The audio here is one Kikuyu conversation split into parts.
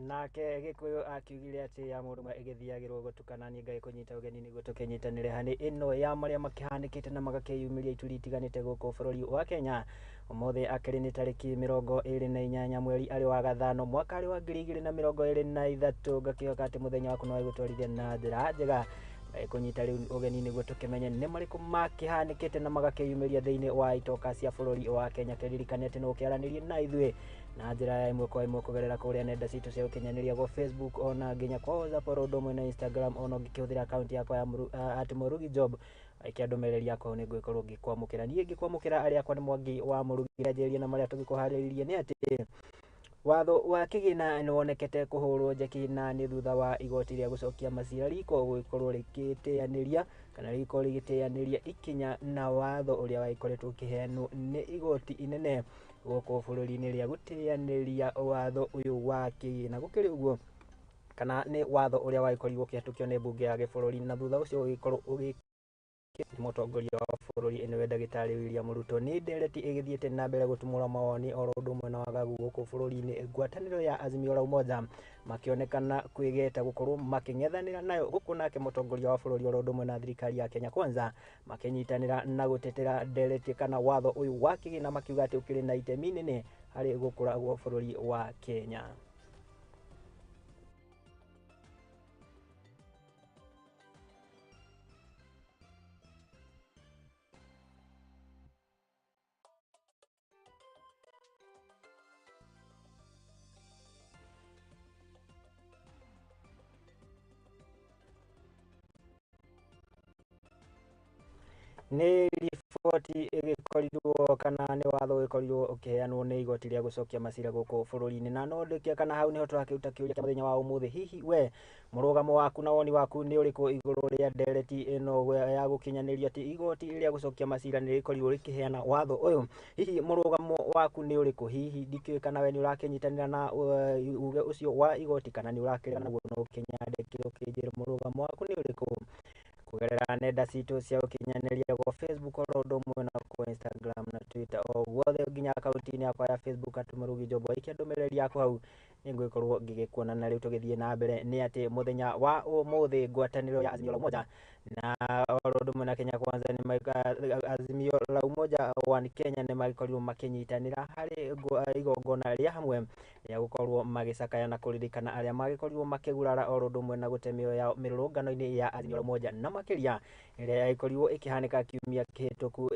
Nake Gĩkũyũ akiugire atĩ ya mũndũ ĩgĩthiagĩrwo gũtukana. Niĩ ngagĩkũnyita ũgeni nĩguo tũkĩnyitanĩre harĩ ĩno ya marĩa makĩhanĩkĩte na magakĩyumĩria ituri itiganĩte gũkũ bũrũri wa Kenya. Ũmũthĩ akĩrĩ nĩ tarĩki 28 mweri arĩ wa gathano mwaka arĩ wa 2023. Ngakĩhoka atĩ mũthenya waku no wagũtwarithia na njĩra njega. Kũnyita rĩu ũgeni nĩguo tũkĩmenye nĩ marĩkũ makĩhanĩkĩte na magakĩyumĩria thĩinĩ wa itoka cia bũrũri wa Kenya. Kĩririkane atĩ no ũkĩaranĩrie na ithuĩ na njĩra ya ĩmwe kwa ĩmwe kũgerera kũrĩa nenda citũ cia ũkinyanĩria gwa Facebook ona nginya kwa WhatsApp oro ũndũ ũmwe na Instagram, ona ũngĩkĩhũthĩra akaunti yakwa ya @Mũrugi Job aikia ndũmĩrĩri yakwa nĩ ngũgĩkorwo ngĩkwamũkĩra. Niĩ ngĩkwamũkĩra arĩa akwa nĩ Mwangi wa Mũrugi. Anjĩrĩria na marĩa tũgĩkũharĩrĩirie nĩ atĩ watho wa kĩgĩna nĩ wonekete kũhũrwo njeki, na nĩ thutha wa igoti rĩa gũcokia macira riko gũgĩkorwo rĩgĩteanĩria kana rĩgĩkorwo rĩgĩteanĩria ikinya na watho ũrĩa wagĩkoretwo ũkĩheanwo nĩ igoti inene gũkũ bũrũri-inĩ rĩa gũteanĩria watho ũyũ wa kĩgĩna. Gũkĩrĩ ũguo, kana nĩ watho ũrĩa wagĩkorirwo ũkĩhetũkio nĩ mbunge ya gĩbũrũri na thutha ũcio ũgĩkorwo ũgĩ mũtongoria wa bũrũri nĩwe ndagĩtarĩ William Ruto. Nĩ ndereti ĩgĩthiĩte na mbere gũtumũra mawoni oro ũndũ ũmwe na wagagu gũkũ bũrũri-inĩ, ngwatanĩro ya Azimio la Umoja makĩonekana kwĩgeta gũkorwo makĩng'ethanĩra nayo gũkũ, nake mũtongoria wa bũrũri oro ũndũ ũmwe na thirikari ya Kenya Kwanza makĩnyitanĩra na gũtetera ndereti kana watho ũyũ wa kĩgĩna, makiuga atĩ ũkĩrĩ na itemi nene harĩ gũkũra gwa bũrũri wa Kenya. Nĩ riboti ĩgĩkorirwo kana nĩ watho ũgĩkorirwo ũkĩheanwo nĩ igoti rĩa gũcokia macira gũkũ bũrũri-inĩ, na no ndĩkia kana hau nĩho tũrakĩruta kĩũria kĩa mũthenya wa ũmũthĩ. Hihi we mũrũgamo waku na woni waku nĩ ũrĩkũ igũrũ rĩa ndereti ĩno ya gũkinyanĩrio atĩ igoti rĩa gũcokia macira nĩ rĩkorirwo rĩkĩheana watho ũyũ? Hihi mũrũgamo waku nĩ ũrĩkũ? Hihi ndikĩũĩ kana we nĩ ũrakĩnyitanĩra na uge ũcio wa igoti kana nĩ ũrakĩregana naguo? No ũkĩnyandĩkĩre ũkĩnjĩre mũrũgamo waku nĩ ũrĩkũ kũgerera nenda citũ cia ũkinyanĩria gwa Facebook oro ũndũ ũmwe na kwa Instagram na Twitter, o guothe nginya akaunti-inĩ yakwa ya Facebook @Mũrugi Job. Aikia ndũmĩrĩri yaku hau nĩngũgĩkorwo ngĩgĩkuona. Na rĩu tũgĩthiĩ na mbere nĩ atĩ mũthenya wa ũmũthĩ ngwatanĩro ya Azimio la Umoja na oro ũndũ ũmwe na Kenya Kwanza nĩ Azimio la Umoja One Kenya nĩ magĩkorirwo makĩnyitanĩra harĩ igongona rĩa hamwe rĩa gũkorwo magĩcakaya na kũririkana arĩa magĩkorirwo makĩgurara oro ũndũ ũmwe na gũte mĩoyo yao mĩrũrũngano-inĩ ya Azimio la Umoja, na makĩria ĩrĩa yagĩkorirwo ĩkĩhanĩka kiumia kĩhĩtũku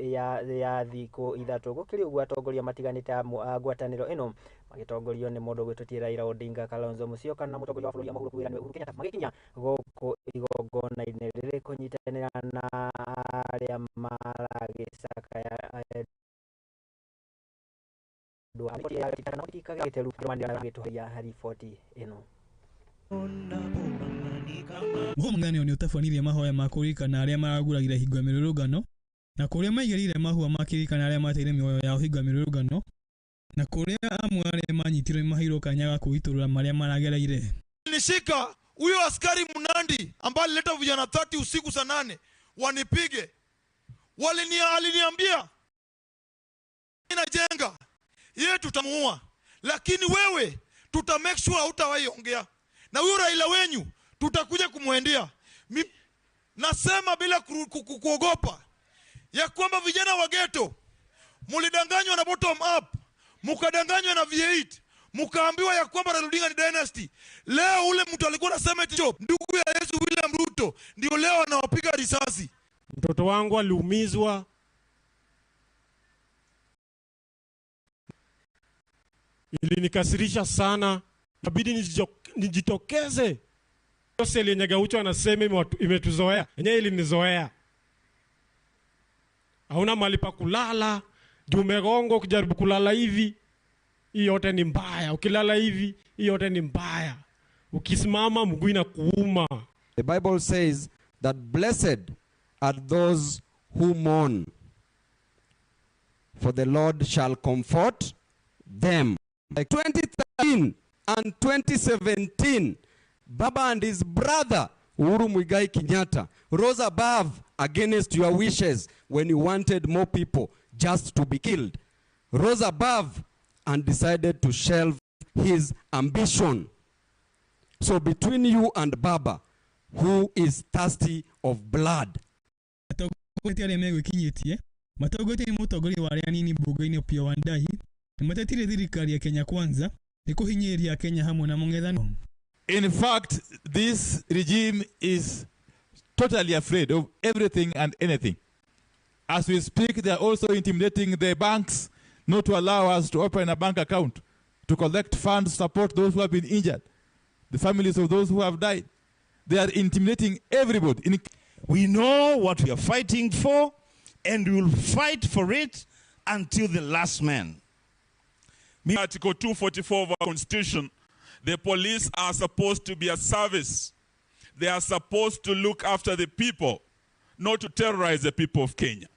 ya thikũ 3. Gũkĩrĩ ũguo, atongoria matiganĩte a ngwatanĩro ĩno magĩtongorio nĩ mũndũ ũgwĩtwo ti Raila Odinga, Kalonzo Musyoka na mũtongoria wa bũrũri wa mũhuro nĩwe Uhuru Kenyatta magĩkinya gũkũ igongona-inĩ rĩrĩ kũnyitanĩra na arĩa maragĩcakaya riboti ĩno. Mũng'anio nĩ ũtabanirie mahoya ma kũririkana arĩa maragurarire hingo ya mĩrũrũngano, na kũrĩa maigĩrĩire mahũa makĩririkana arĩa mateire mĩoyo yao hingo ya mĩrũrũngano, na kũrĩa amwe arĩa manyitirwo nĩmaheirwo kanya ga kwĩitũrũra marĩa maragereire. Nishika huyo askari Mnandi ambaye alileta vijana 30 usiku saa 8 wanipige, aliniambia inajenga yeye tutamuua, lakini wewe tuta make sure hautawahi ongea na huyo Raila wenyu, tutakuja kumwendea. Nasema bila kuogopa ya kwamba vijana wa ghetto mulidanganywa na bottom up, mukadanganywa na V8, mukaambiwa ya kwamba Raila Odinga ni dynasty. Leo ule mtu alikuwa anasema eti ndugu ya Yesu William Ruto ndio leo anawapiga risasi. Mtoto wangu aliumizwa, ilinikasirisha sana, inabidi nijitokeze. Yose yenye Gaucho anasema imetuzoea, yenyewe ilinizoea. Hauna mahali pa kulala, juu umegongo, ukijaribu kulala hivi, hii yote ni mbaya. Ukilala hivi, hii yote ni mbaya. Ukisimama mguu inakuuma. The Bible says that blessed are those who mourn, for the Lord shall comfort them. Like 2013 and 2017, Baba and his brother Uhuru Muigai Kenyatta rose above against your wishes when you wanted more people just to be killed. Rose above and decided to shelve his ambition. So between you and Baba, who is thirsty of blood? Atongoria arĩa megwĩkinyĩtie matongoretio nĩ mũtongoria wa arĩa anini mbunge-inĩ Opiyo Wandayi nĩmatetire thirikari ya Kenya Kwanza nĩ kũhinyĩrĩria Akenya hamwe na mũng'ethanĩro. In fact, this regime is totally afraid of everything and anything. As we speak, they are also intimidating the banks not to allow us to open a bank account, to collect funds to support those who have been injured, the families of those who have died. They are intimidating everybody. We know what we are fighting for, and we will fight for it until the last man. Article 244 of our Constitution, the police are supposed to be a service. They are supposed to look after the people, not to terrorize the people of Kenya.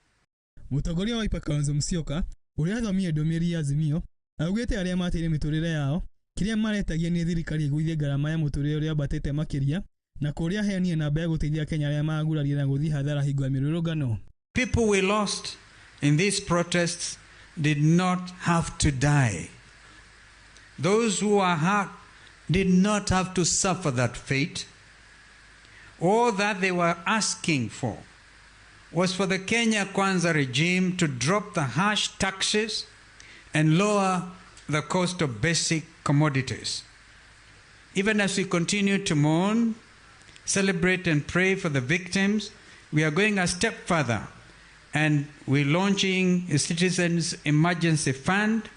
Mũtongoria wa Wiper Kalonzo Musyoka ũrĩa athomire ndũmĩrĩri ya Azimio augĩte arĩa mateire mĩtũrĩre yao kĩrĩa maretagia nĩ thirikari ĩgũithie ngarama ya mũtũrĩre ũrĩa wambatĩte makĩria na kũrĩa aheanire namba ya gũteithia Kenya arĩa maragurarire na gũthiĩ hathara hingo ya mĩrũrũngano. People we lost in these protests did not have to die. Those who are hurt did not have to suffer that fate. All that they were asking for was for the Kenya Kwanza regime to drop the harsh taxes and lower the cost of basic commodities. Even as we continue to mourn, celebrate, and pray for the victims, we are going a step further and we're launching a Citizens Emergency Fund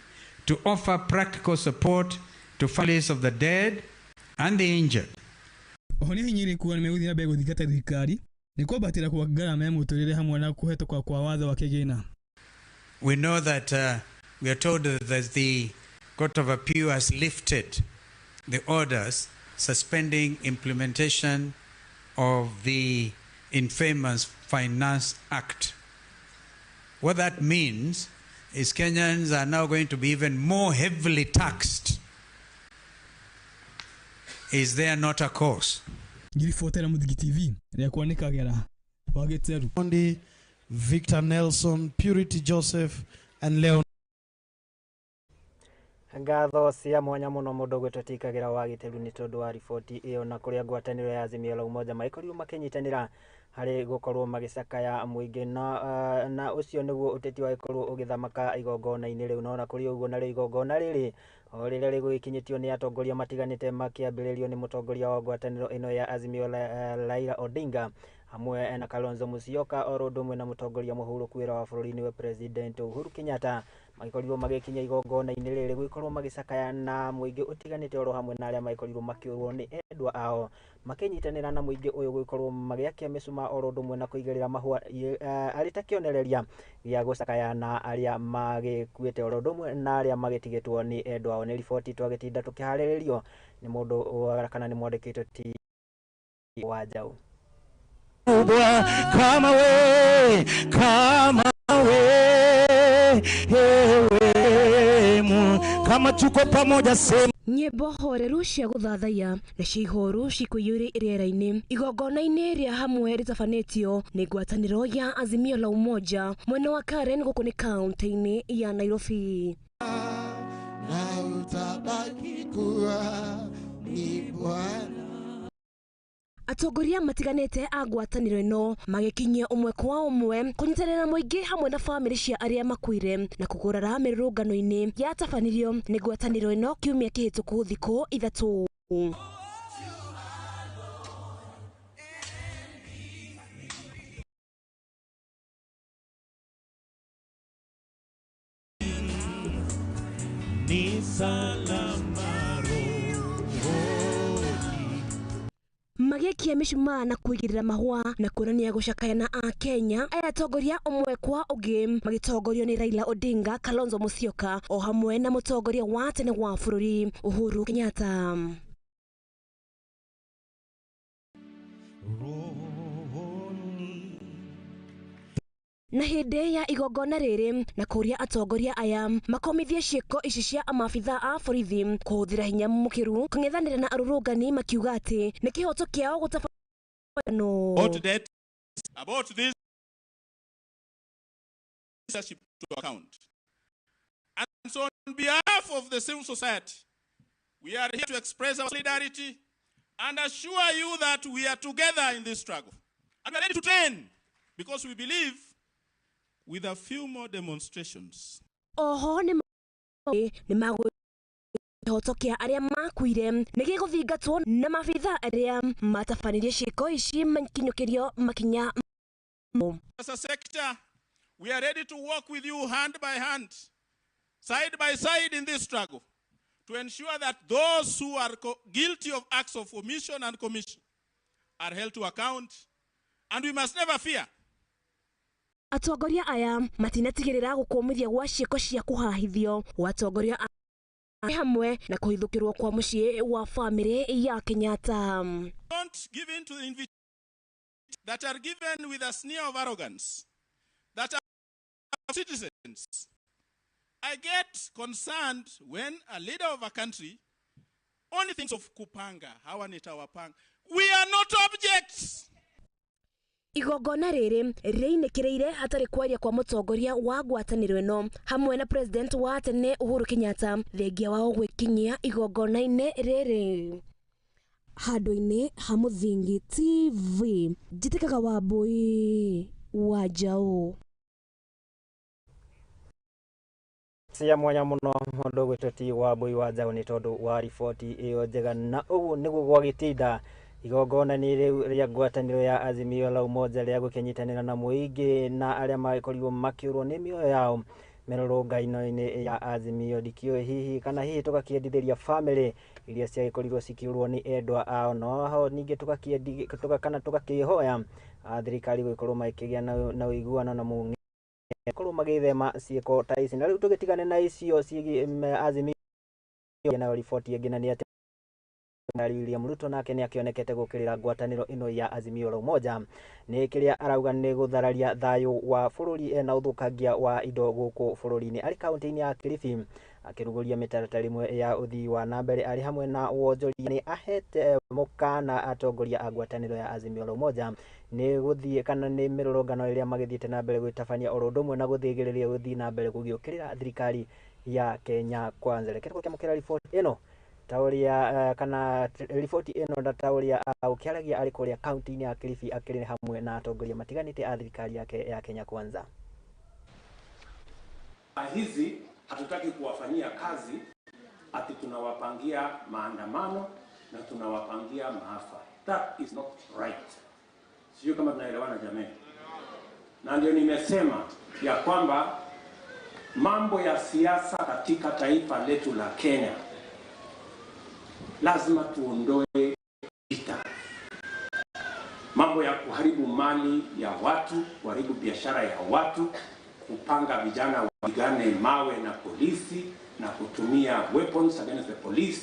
to offer practical support to families of the dead and the injured. Oho nĩahinyĩrĩirie kuga nĩmegũthiĩ na mbere gũthingata thirikari nĩ kwambatĩra kwa ngarama ya mũtũrĩre hamwe na kũhetũka kwa watho wa kĩgĩna. We know that we are told that the Court of Appeal has lifted the orders suspending implementation of the infamous Finance Act. What that means is Kenyans are now going to be even more heavily taxed. Is there not a cause? Ngiribotera Mũthingi TV rĩakwa nĩ Kagera wa Gĩteru. Ondi, Victor Nelson, Purity Joseph, and Leon. Ngatho cia mwanya mũno mũndũ ũgwĩtwo ti Kagera wa Gĩteru nĩ tondũ wa riboti ĩyo na kũrĩa ngwatanĩro ya Azimio la Umoja magĩkorirwo makĩnyitanĩra harĩ gũkorwo magĩcakaya mũingĩ na ũcio nĩguo ũteti wagĩkorwo ũgĩthamaka igongona-inĩ rĩu no na kũrĩ ũguo narĩo igongona rĩrĩ o rĩrĩa rĩgũgĩkinyĩtio nĩ atongoria matiganĩte makĩambĩrĩrio nĩ mũtongoria wa ngwatanĩro ĩno ya Azimio la Raila Odinga hamwe na Kalonzo Musyoka oro ũndũ ũmwe na mũtongoria mũhurũku wĩra wa bũrũri nĩwe President Uhuru Kenyatta magĩkorirwo magĩkinya igongona-inĩ rĩrĩ gũgĩkorwo magĩcakaya na mũingĩ ũtiganĩte oro hamwe na arĩa magĩkorirwo makĩũrwo nĩ endwa ao makĩnyitanĩra na mũingĩ ũyũ gũgĩkorwo magĩakia mĩcumaa oro ũndũ ũmwe na kũigĩrĩra mahũa arĩ ta kĩonereria gĩa gũcakaya na arĩa magĩkuĩte oro ũndũ ũmwe na arĩa magĩtigĩtwo nĩ endwa ao. Nĩ riboti twagĩtinda tũkĩharĩrĩrio nĩ mũndũ kana nĩ mwandĩkĩtwo ti wa Njaũ. Kama we, kama we, ewe kama tuko pamoja sema. Nyĩmbo horeru cia gũthathaiya na cia ihoru cikũiyũire rĩera-inĩ igongona-inĩ rĩa hamwe rĩtabanĩtio nĩ ngwatanĩro ya Azimio la Umoja mwena wa Karen gũkũ nĩ kaunti-inĩ ya Nairobi. Na utabaki kuwa ni Bwana. Atongoria matiganĩte a ngwatanĩro ĩno magĩkinyia ũmwe kwa ũmwe kũnyitanĩra mũingĩ hamwe na bamĩrĩ cia arĩa makuire na kũgũrara mĩrũrũngano-inĩ yatabanirio nĩ ngwatanĩro ĩno kiumia kĩhĩtũku thikũ ithatũ. Ni salama magĩakia mĩcumaa na kũigĩrĩra mahũa na kuonania gũcakaya na Akenya aya atongoria ũmwe kwa ũngĩ magĩtongorio nĩ Raila Odinga, Kalonzo Musyoka o hamwe na mũtongoria wa tene wa bũrũri Uhuru Kenyatta. Na hĩndĩ ya igongona rĩrĩ na kũria atongoria aya makomithie ciĩko ici cia maabithaa a borithi kũhũthĩra hinya mũkĩru kũng'ethanĩra na arũrũngani makiuga atĩ nĩ kĩhoto kĩao gũtabano. About this leadership to account. And so on behalf of the civil society, we are here to express our solidarity And assure you that we are together in this struggle. And we are ready to train because we believe with a few more demonstrations. Oho nĩ kĩhoto kĩa arĩa makuire nĩ gĩgũthingatwo na maabitha arĩa matabanirie ciĩko ici makinyũkĩrio makinya. As a sector, we are ready to work with you hand by hand, side by side in this struggle to ensure that those who are guilty of acts of omission and commission are held to account, and we must never fear. Atongoria aya matinatigĩrĩra gũkũmithia gwa ciĩko cia kũhahithio gwa atongoria hamwe na kũhithũkĩrwo kwa mũciĩ wa bamĩrĩ ya Kenyatta. Don't give in to the invitations that are given with a sneer of arrogance, that are citizens. I get concerned when a leader of a country only thinks of kupanga, hawa nitawapanga. We are not objects. Igongona rĩrĩ rĩinĩkĩrĩire hatarĩ kwaria kwa mũtongoria wa ngwatanĩro ĩno hamwe na president wa tene Uhuru Kenyatta thengia wao gwĩkinyia igongona-inĩ rĩrĩ. Handũ-inĩ ha Mũthingi TV, njĩtĩkaga Wambui wa Njaũ. Cia mwanya mũno mũndũ gwĩtwo ti Wambui wa Njaũ nĩ tondũ wa riboti ĩyo njega, na ũguo nĩguo gwagĩtinda igongona nĩ rĩu rĩa ngwatanĩro ya Azimio la Umoja rĩa gũkĩnyitanĩra na mũingĩ na arĩa magĩkorirwo makĩũrwo nĩ mĩoyo yao mĩrũrũngano-inĩ ya Azimio. Ndikĩũĩ hihi kana hihi tũgakĩendithĩria bamĩrĩ iria ciagĩkorirwo cikĩũrwo nĩ endwa ao, no ho ningĩ kana tũgakĩhoya thirikari gũgĩkorwo magĩkĩgĩa na ũiguano na korwo magĩthema ciĩko ta ici. Na rĩu tũgĩtigane na icio ciĩgiĩ Azimio nayo riboti ĩngĩ, na nĩ atĩ William Ruto nake nĩ akĩonekete gũkĩrĩra ngwatanĩro ĩno ya Azimio la Umoja nĩ kĩrĩa arauga nĩ gũthararia thayũ wa bũrũri na ũthũkangia wa indo gũkũ bũrũri-inĩ. Arĩ kaunti-inĩ ya Kilifi akĩrugũria mĩtaratara ĩmwe ya ũthii wa na mbere arĩ hamwe na wonjoria nĩ ahete mũkana atongoria a ngwatanĩro ya Azimio la Umoja nĩ gũthiĩ kana nĩ mĩrũrũngano ĩrĩa magĩthiĩte na mbere gwĩtabania oro ũndũ ũmwe na gũthĩgĩrĩria gũthiĩ na mbere gũgĩũkĩrĩra thirikari ya Kenya Kwanza. Reke tũkĩamũkĩra riboti ĩno ta ũrĩa kana riboti ĩno na ta ũrĩa ũkĩaragia arĩ kũrĩa kaunti-inĩ ya Kilifi akĩrĩ hamwe na atongoria matiganĩte a thirikari yake ya Kenya Kwanza. Hizi hatutaki kuwafanyia kazi ati tunawapangia maandamano na tunawapangia maafa. That is not right. Sio kama tunaelewana jamii. Na ndio nimesema ya kwamba mambo ya siasa katika taifa letu la Kenya lazima tuondoe vita. Mambo ya kuharibu mali ya watu, kuharibu biashara ya watu, kupanga vijana wapigane mawe na polisi na kutumia weapons against the police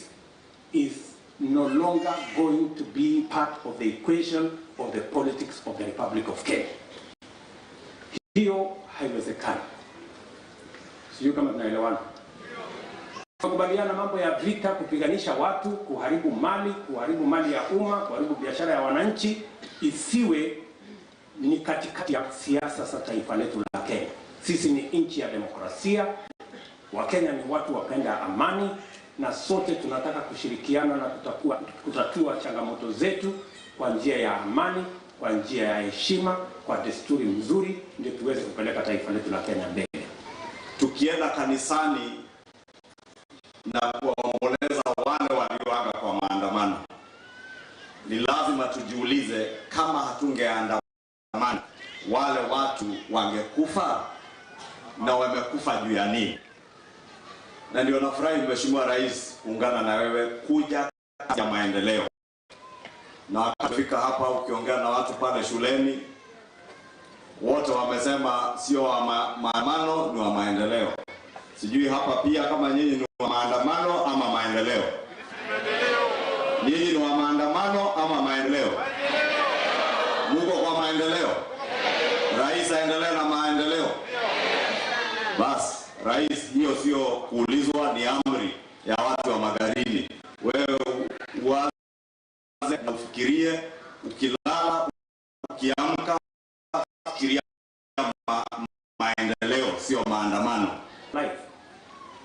is no longer going to be part of the equation of the politics of the Republic of Kenya. Hiyo haiwezekani. Sio kama tunaelewana. Kukubaliana mambo ya vita, kupiganisha watu, kuharibu mali ya umma, kuharibu biashara ya wananchi, isiwe ni katikati ya siasa za taifa letu la Kenya. Sisi ni nchi ya demokrasia, Wakenya ni watu wapenda amani, na sote tunataka kushirikiana na kutatua changamoto zetu kwa njia ya amani, kwa njia ya heshima, kwa desturi mzuri, ndio tuweze kupeleka taifa letu la Kenya mbele. Tukienda kanisani na kuwaomboleza wale walioaga kwa maandamano, ni lazima tujiulize, kama hatungeandamana wale watu wangekufa, na wamekufa juu ya nini? Na ndio nafurahi Mheshimiwa Rais kuungana na wewe kuja ya maendeleo. Na wakafika hapa ukiongea na watu pale shuleni, wote wamesema sio wa maandamano, ni wa maendeleo. Sijui hapa pia kama nyinyi ni wa maandamano ama maendeleo. Nyinyi ni wa maandamano ama maendeleo? Muko kwa maendeleo? Rais aendelee na maendeleo? Bas, Rais, hiyo sio kuulizwa, ni amri ya watu wa Magarini. Wewe uanze na ufikirie, ukilala, ukiamka, fikiria maendeleo, sio maandamano. Life.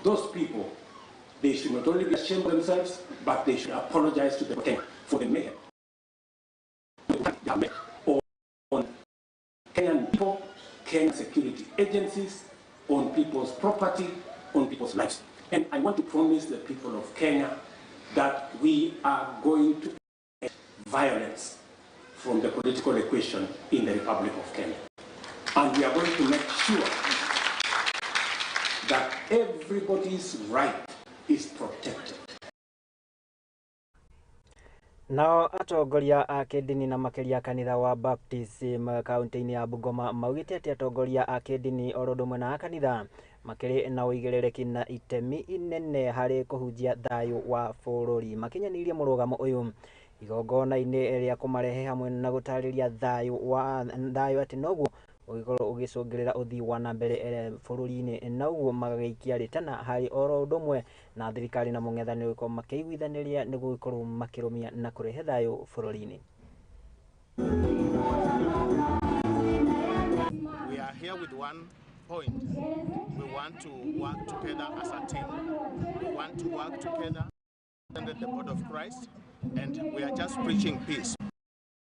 Those people, they should not only be ashamed of themselves, but they should apologize to the Kenya for the mayhem on Kenyan people, Kenyan security agencies, on people's property, on people's lives. And I want to promise the people of Kenya that we are going to end violence from the political equation in the Republic of Kenya. And we are going to make sure that everybody's right is protected. Nao atongoria a kĩndini na makĩria kanitha wa Baptist kaunti-inĩ ya Bungoma maugĩte atĩ atongoria a kĩndini oro ũndũ ũmwe na a kanitha makĩrĩ na ũigĩrĩrĩki na itemi inene harĩ kũhunjia thayũ wa bũrũri. Makinyanĩirie mũrũgamo ũyũ igongona-inĩ rĩa kũmarehe hamwe na gũtarĩria thayũ wa thayũ atĩ noguo ũgĩkorwo ũgĩcũngĩrĩra ũthii wa na mbere bũrũri-inĩ, na ũguo magagĩikia rĩtana harĩ oro ũndũ ũmwe na thirikari na mũng'ethanĩro gũkorwo makĩiguithanĩria nĩguo gũkorwo makĩrũmia na kũrehe thayũ bũrũri-inĩ. We are here with one point. We want to work together as a team. We want to work together under the body of Christ, and we are just preaching peace.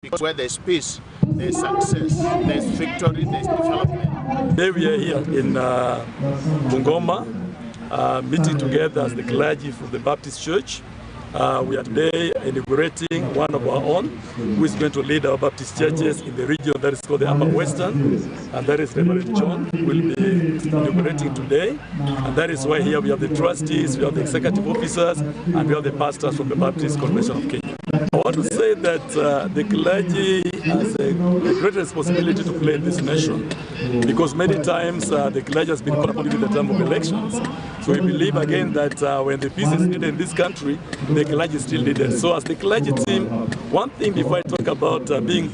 Because where there's peace, there's success, there's victory, there's development. Today we are here in Bungoma, meeting together as the clergy from the Baptist Church. We are today inaugurating one of our own who is going to lead our Baptist churches in the region that is called the Upper Western, and that is Reverend John, who will be inaugurating today. And that is why here we have the trustees, we have the executive officers, and we have the pastors from the Baptist Convention of Kenya. I want to say that the clergy has a great responsibility to play in this nation, because many times the clergy has been called upon during the time of elections. So we believe again that when the peace is needed in this country, the clergy is still needed. So as the clergy team, one thing before I talk about being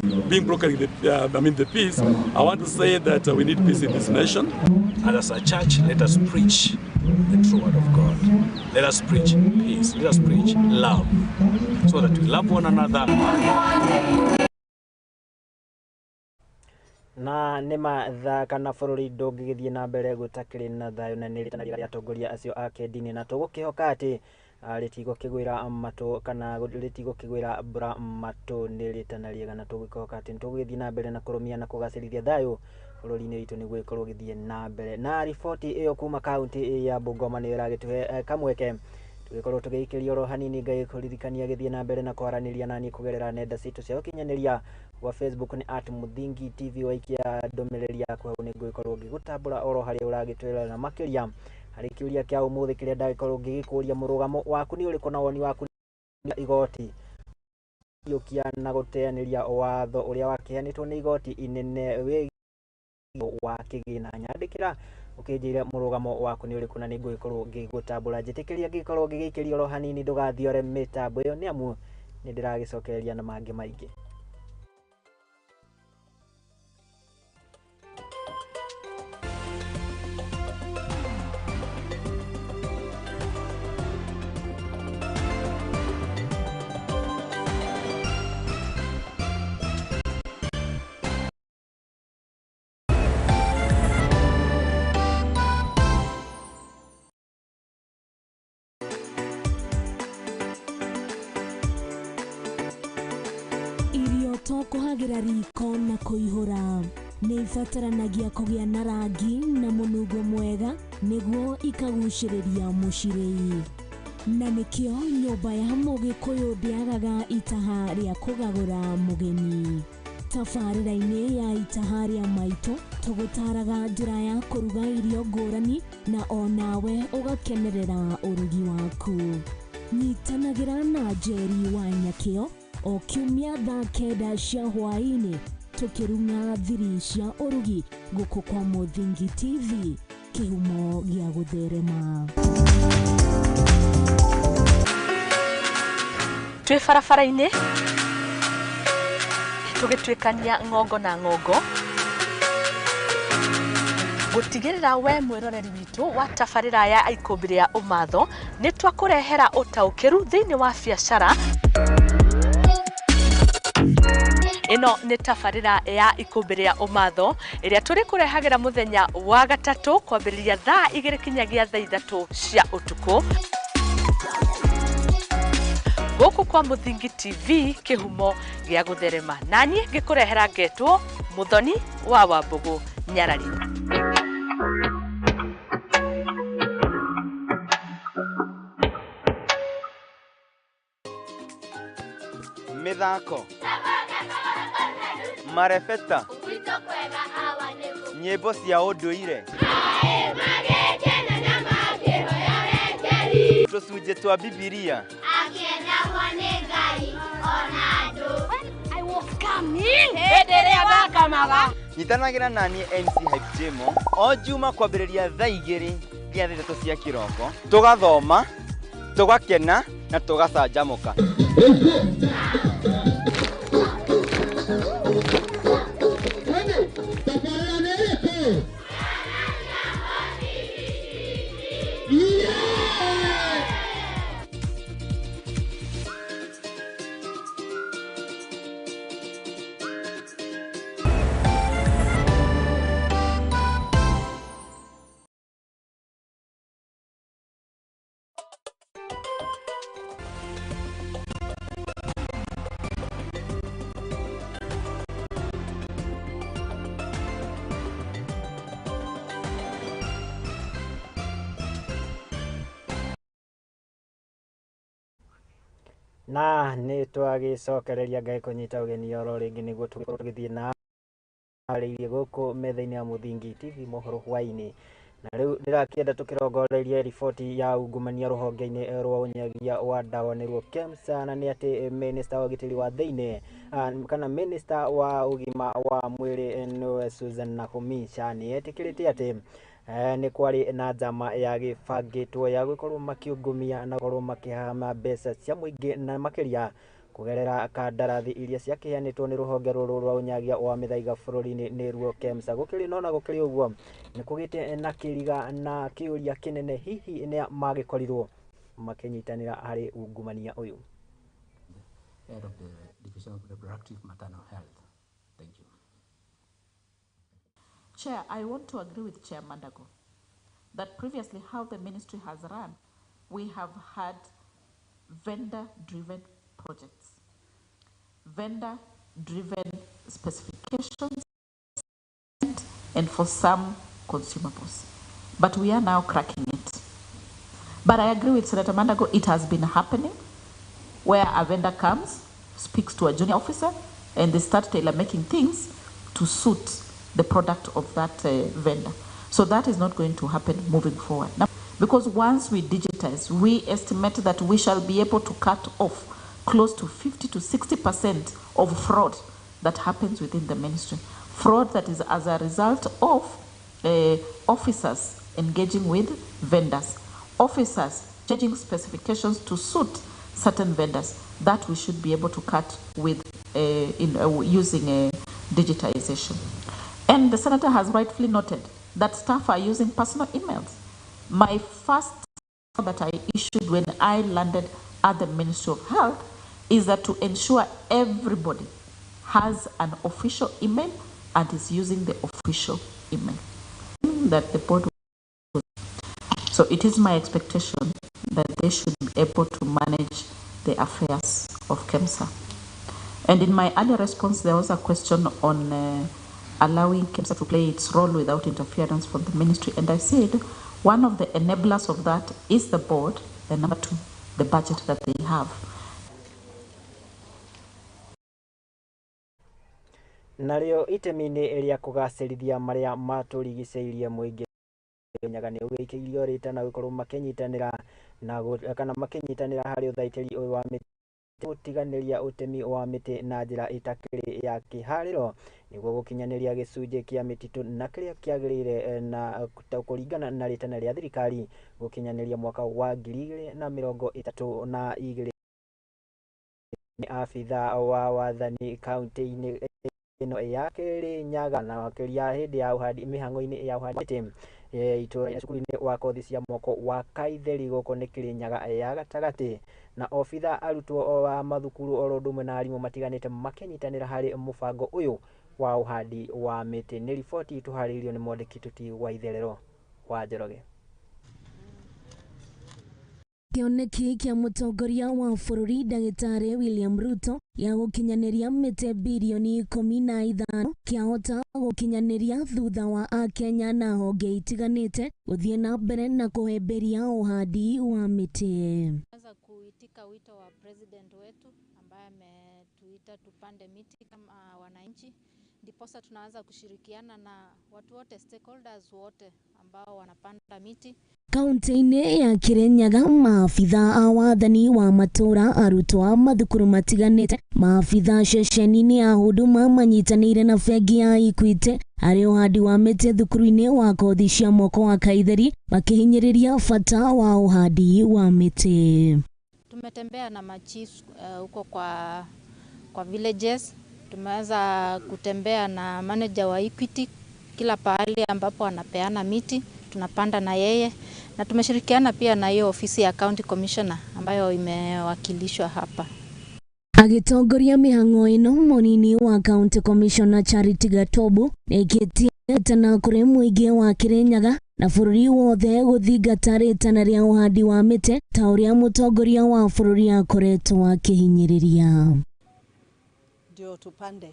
brokering the peace, I want to say that we need peace in this nation. And as a church, let us preach the true word of God. Let us preach peace. Let us preach love, so that we love one another. Na nĩ matha kana bũrũri ndũngĩgĩthiĩ na mbere gũtakĩrĩ na thayũ, na nĩ rĩtana rĩa atongoria acio a kĩndini, na tũgũkĩhoka atĩ rĩtigũkĩgwĩra matũ kana rĩtigũkĩgwĩra mbura matũ. Nĩ rĩtana rĩega, na tũgũkĩhoka atĩ nĩtũgũgĩthiĩ na mbere na kũrũmia na kũgacĩrithia thayũ bũrũri-inĩ witũ nĩguo ĩkorwo ĩgĩthiĩ na mbere. Na riboti ĩyo kuma kaunti ya Bungoma nĩyo ĩragĩtũhe kamweke tũgĩkorwo tũgĩikĩria oro hanini. Ngai kũririkania gĩthiĩ na mbere na kwaranĩria nani kũgerera nenda citũ cia ũkinyanĩria wa Facebook nĩ @Muthingi TV. Waikia ndũmĩrĩri yaku hau nĩngũgĩkorwo ngĩgũtambũra oro harĩa ũragĩtwĩra, na makĩria harĩ kĩũria kĩa ũmũthĩ kĩrĩa ndagĩkorwo ngĩgĩkũria, mũrũgamo waku nĩ ũrĩkũ na woni waku nĩ igoti ũkia na gũteanĩria watho ũrĩa wakĩheanĩtwo nĩ igoti inene wĩgiĩ wa kĩgĩna. Nyandĩkĩra ũkĩnjĩre mũrũgamo waku nĩ ũrĩkũ na nĩngũgĩkorwo ngĩgũtambũra. Njĩtĩkĩria ngĩkorwo ngĩgĩikĩria oro hanini, ndũgathiore mĩtambo ĩyo nĩ amu nĩ ndĩragĩcokereria na mangĩ maingĩ. Kũhagĩra riko na kũihũra nĩ ibataranagia kũgĩa na rangi na mũnungo mwega nĩguo ikagucĩrĩria mũcirĩi, na nĩkĩo nyũmba ya Mũgĩkũyũ ndĩagaga itaha rĩa kũgagũra mũgeni. Tabarĩra-inĩ ya itaha rĩa maitũ tũgũtaraga njĩra ya kũruga irio ngũrani na onawe ũgakenerera ũrugi waku. Nyitanagĩra na Njeri wa Nyakĩo o kiumia thaa 9 cia hwaĩ-inĩ tũkĩrung'a thiri cia ũrugi gũkũ kwa Muthingi TV, kĩhumo gĩa gũtherema. Twĩ barabara-inĩ tũgĩtuĩkania ng'ongo na ng'ongo gũtigĩrĩra we mwĩroreri witũ wa tabarĩra ya Ikũmbĩ rĩa Ũmatho nĩ twakũrehera ũtaũkĩru thĩinĩ wa biacara. Ĩno nĩ tabarĩra ya Ikũmbĩ rĩa Ũmatho ĩrĩa tũrĩkũrehagĩra mũthenya wa gatatũ kwambĩrĩria thaa 2 kinyagia thaa 3 cia ũtukũ. Gũkũ kwa Mũthingi TV kĩhumo gĩa gũtherema. Naniĩ ngĩkũrehera ngetwo Mũthoni wa Wambũgũ Nyarari. Mĩthako, marebeta, nyĩmbo cia ũndũire, tũcunjĩ twa Bibilia. Nyitanagĩra naniĩ MC Hype Jemo o Juma kwambĩrĩria thaa 2 nginya thaa 3 cia kĩroko, tũgathoma, tũgakena na tũgacanjamũka. Na nĩ twagĩcokereria Ngai kũnyita ũgeni oro rĩngĩ nĩguo tũgĩkorwo tũgĩthiĩ na arĩirie gũkũ metha-inĩ ya Mũthingi TV mohoro hwaĩ-inĩ. Na rĩu ndĩrakĩenda tũkĩrongorerie riboti ya ungumania rũhonge-inĩ rwa ũnyagia wa ndawa nĩruo KEMSA, na nĩ atĩ minista wa ũgitĩri wa thĩinĩ kana minista wa ũgima wa mwĩrĩ nĩwe Susan Nakhumicha nĩ etĩkĩrĩte atĩ nĩ kwarĩ na njama ya gĩbangĩtwo ya gũkorwo makĩungumia na gũkorwo makĩhama mbeca cia mũingĩ na makĩria kũgerera kandarathi iria ciakĩheanĩtwo nĩ rũhonge rũrũ rwa ũnyagia wa mĩthaiga bũrũri-inĩ nĩruo KEMSA. Gũkĩrĩ no na gũkĩrĩ ũguo nĩ kũgĩte na kĩriga na kĩũria kĩnene, hihi nĩa magĩkorirwo makĩnyitanĩra harĩ ungumania ũyũ? Head of the Division of Reproductive Maternal Health. Thank you. Chair, I want to agree with Chair Mandago that previously how the ministry has run, we have had vendor-driven projects, vendor-driven specifications, and for some consumables. But we are now cracking it. But I agree with Senator Mandago, it has been happening where a vendor comes, speaks to a junior officer, and they start tailor-making things to suit the product of that vendor. So that is not going to happen moving forward. Now, because once we digitize, we estimate that we shall be able to cut off close to 50 to 60% of fraud that happens within the ministry. Fraud that is as a result of officers engaging with vendors, officers changing specifications to suit certain vendors, that we should be able to cut with using digitization. And the senator has rightfully noted that staff are using personal emails. My first that I issued when I landed at the Ministry of Health is that to ensure everybody has an official email and is using the official email that the board was. So it is my expectation that they should be able to manage the affairs of KEMSA. And in my earlier response, there was a question on allowing KEMSA to play its role without interference from the ministry. And I said, one of the enablers of that is the board, and number two, the budget that they have. Narĩo itemi-inĩ rĩa kũgacĩrithia marĩa matũrigicĩirie mũingĩ Nyaga nĩ ũgĩikĩirio rĩta na gũkorwo makĩnyitanĩra na kana makĩnyitanĩra harĩ ũthaitĩri ũyũ wa mĩtĩ gũtiganĩria ũtemi wa mĩtĩ na njĩra ĩtakĩrĩ ya kĩharĩro nĩguo gũkinyanĩria gĩcunjĩ kĩa mĩtitũ na kĩrĩa kĩagĩrĩire na kũringana na rĩtana rĩa thirikari gũkinyanĩria mwaka wa 2032. Nĩ abitha wa wathani kaunti-inĩ ĩno ya Kĩrĩnyaga na makĩria hĩndĩ ya ũhandi mĩhang'o-inĩ ya ũhandi mĩtĩ itũra cukuru-inĩ wa kothi cia moko wa Kaitheri gũkũ nĩ Kĩrĩnyaga ya gatagatĩ na obitha arutwo wa mathukuru oro ũndũ ũmwe na arimũ matiganĩte makĩnyitanĩra harĩ mũbango ũyũ wa ũhandi wa mĩtĩ. Nĩ riboti tũharĩirio nĩ mwandĩki Tuti wa Itherero wa Njoroge. Kĩoneki kĩa mũtongoria wa bũrũri ndagĩtarĩ William Ruto gĩa gũkinyanĩria mĩtĩ birioni 15 kĩahota gũkinyanĩria thutha wa akenya na honge itiganĩte gũthiĩ na mbere na kũhĩmbĩria ũhandi wa mĩtĩ. Anza kuitika wito wa president wetu ambaye ametuita tupande miti kama wananchi, ndiposa tunaanza kushirikiana na watu wote, stakeholders wote ambao wanapanda miti. Kaunti-inĩ ya Kirinyaga maabitha a wathani wa matũra, arutwo a mathukuru matiganĩte, maabitha ceceni-inĩ ya Huduma manyitanĩire na bengi ya Equity harĩ ũhandi wa mĩtĩ thukuru-inĩ wa kothi cia moko wa Kaitheri makĩhinyĩrĩria bata wa ũhandi wa mĩtĩ. Tumetembea na machiefs huko kwa villages. Tumeweza kutembea na manager wa Equity kila pahali ambapo anapeana miti tunapanda na yeye, na tumeshirikiana pia na hiyo ofisi ya county commissioner ambayo imewakilishwa hapa. Agĩtongoria mĩhang'o ĩno mũnini wa county commissioner Charity Gatobu nĩaikĩtie rĩtana kũrĩ mũingĩ wa Kirinyaga na bũrũri wothe gũthingata rĩtana rĩa ũhandi wa mĩtĩ ta ũrĩa mũtongoria wa bũrũri akoretwo akĩhinyĩrĩria. Ndio tupande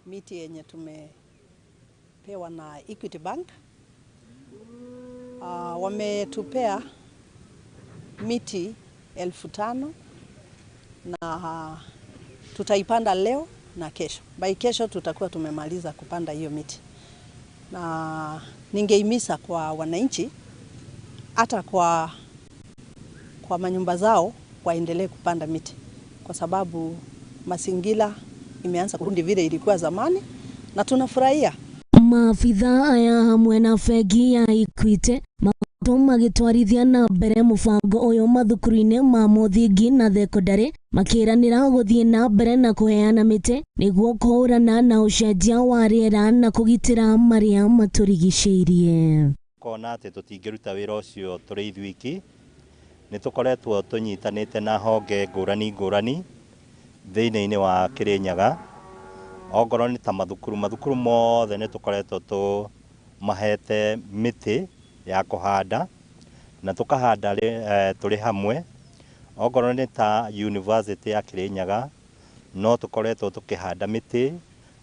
miti yenye tumepewa na Equity Bank. Wametupea miti 5,000 na tutaipanda leo na kesho. By kesho tutakuwa tumemaliza kupanda hiyo miti. Na ningeimisa kwa wananchi hata kwa manyumba zao waendelee kupanda miti, kwa sababu mazingira imeanza kurudi vile ilikuwa zamani na tunafurahia. Maabitha aya hamwe na bengi ya Equity makoretwo magĩtwarithia na mbere mũbango ũyũ mathukuru-inĩ ma mũthingi na thekondarĩ, makĩranĩra gũthiĩ na mbere na kũheana mĩtĩ nĩguo kũhũrana na ũcenjia wa rĩera na kũgitĩra marĩa matũrigicĩirie. Kona atĩ tũtingĩruta wĩra ũcio tũrĩ ithuiki, nĩ tũkoretwo tũnyitanĩte na honge ngũrani ngũrani thĩinĩ-inĩ wa Kirinyaga. Ongorwo nĩ ta mathukuru mothe nĩ tũkoretwo tũmahete mĩtĩ ya kũhanda na tũkahanda tũrĩ hamwe. Ongorwo nĩ ta university ya Kirinyaga no tũkoretwo tũkĩhanda mĩtĩ,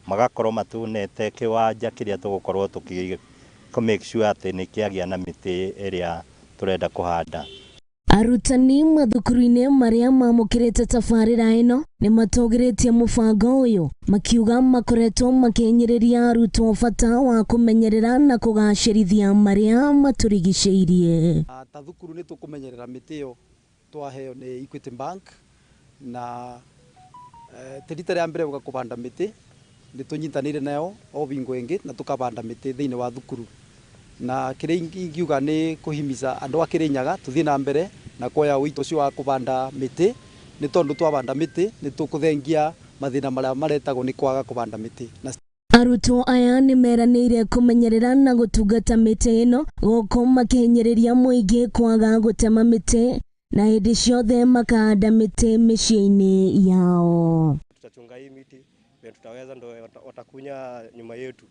magakorwo matunete kĩwanja kĩrĩa tũgũkorwo tũkĩ make sure atĩ nĩ kĩagĩa na mĩtĩ ĩrĩa tũrenda kũhanda. Arutani mathukuru-inĩ marĩa mamũkĩrĩte tabarĩra ĩno nĩ matũgĩrĩtie mũbango ũyũ, makiuga makoretwo makĩhinyĩrĩria arutwo bata wa kũmenyerera na kũgacĩrithia marĩa matũrigicĩirie. Ta thukuru nĩ tũkũmenyerera mĩtĩ ĩyo twaheo nĩ Equity Bank, na ti rita rĩa mbere gũka kũbanda mĩtĩ, nĩ tũnyitanĩire nayo o bingo ĩngĩ na tũkabanda mĩtĩ thĩinĩ wa thukuru. Na kĩrĩa ingiuga nĩ kũhimiza andũ a Kirinyaga tũthiĩ na mbere na kuoya wĩito ũcio wa kũbanda mĩtĩ, nĩ tondũ twabanda mĩtĩ nĩ tũkũthengia mathĩna marĩa maretagwo nĩ kwaga kũbanda mĩtĩ. Arutwo aya nĩ meranĩire kũmenyerera na gũtungata mĩtĩ ĩno gũkũ makĩhinyĩrĩria mũingĩ kwaga gũtema mĩtĩ na hĩndĩ ciothe makahanda mĩtĩ mĩciĩ-inĩ yao. Tutachunga hii miti vile tutaweza, ndo watakunya nyuma yetu,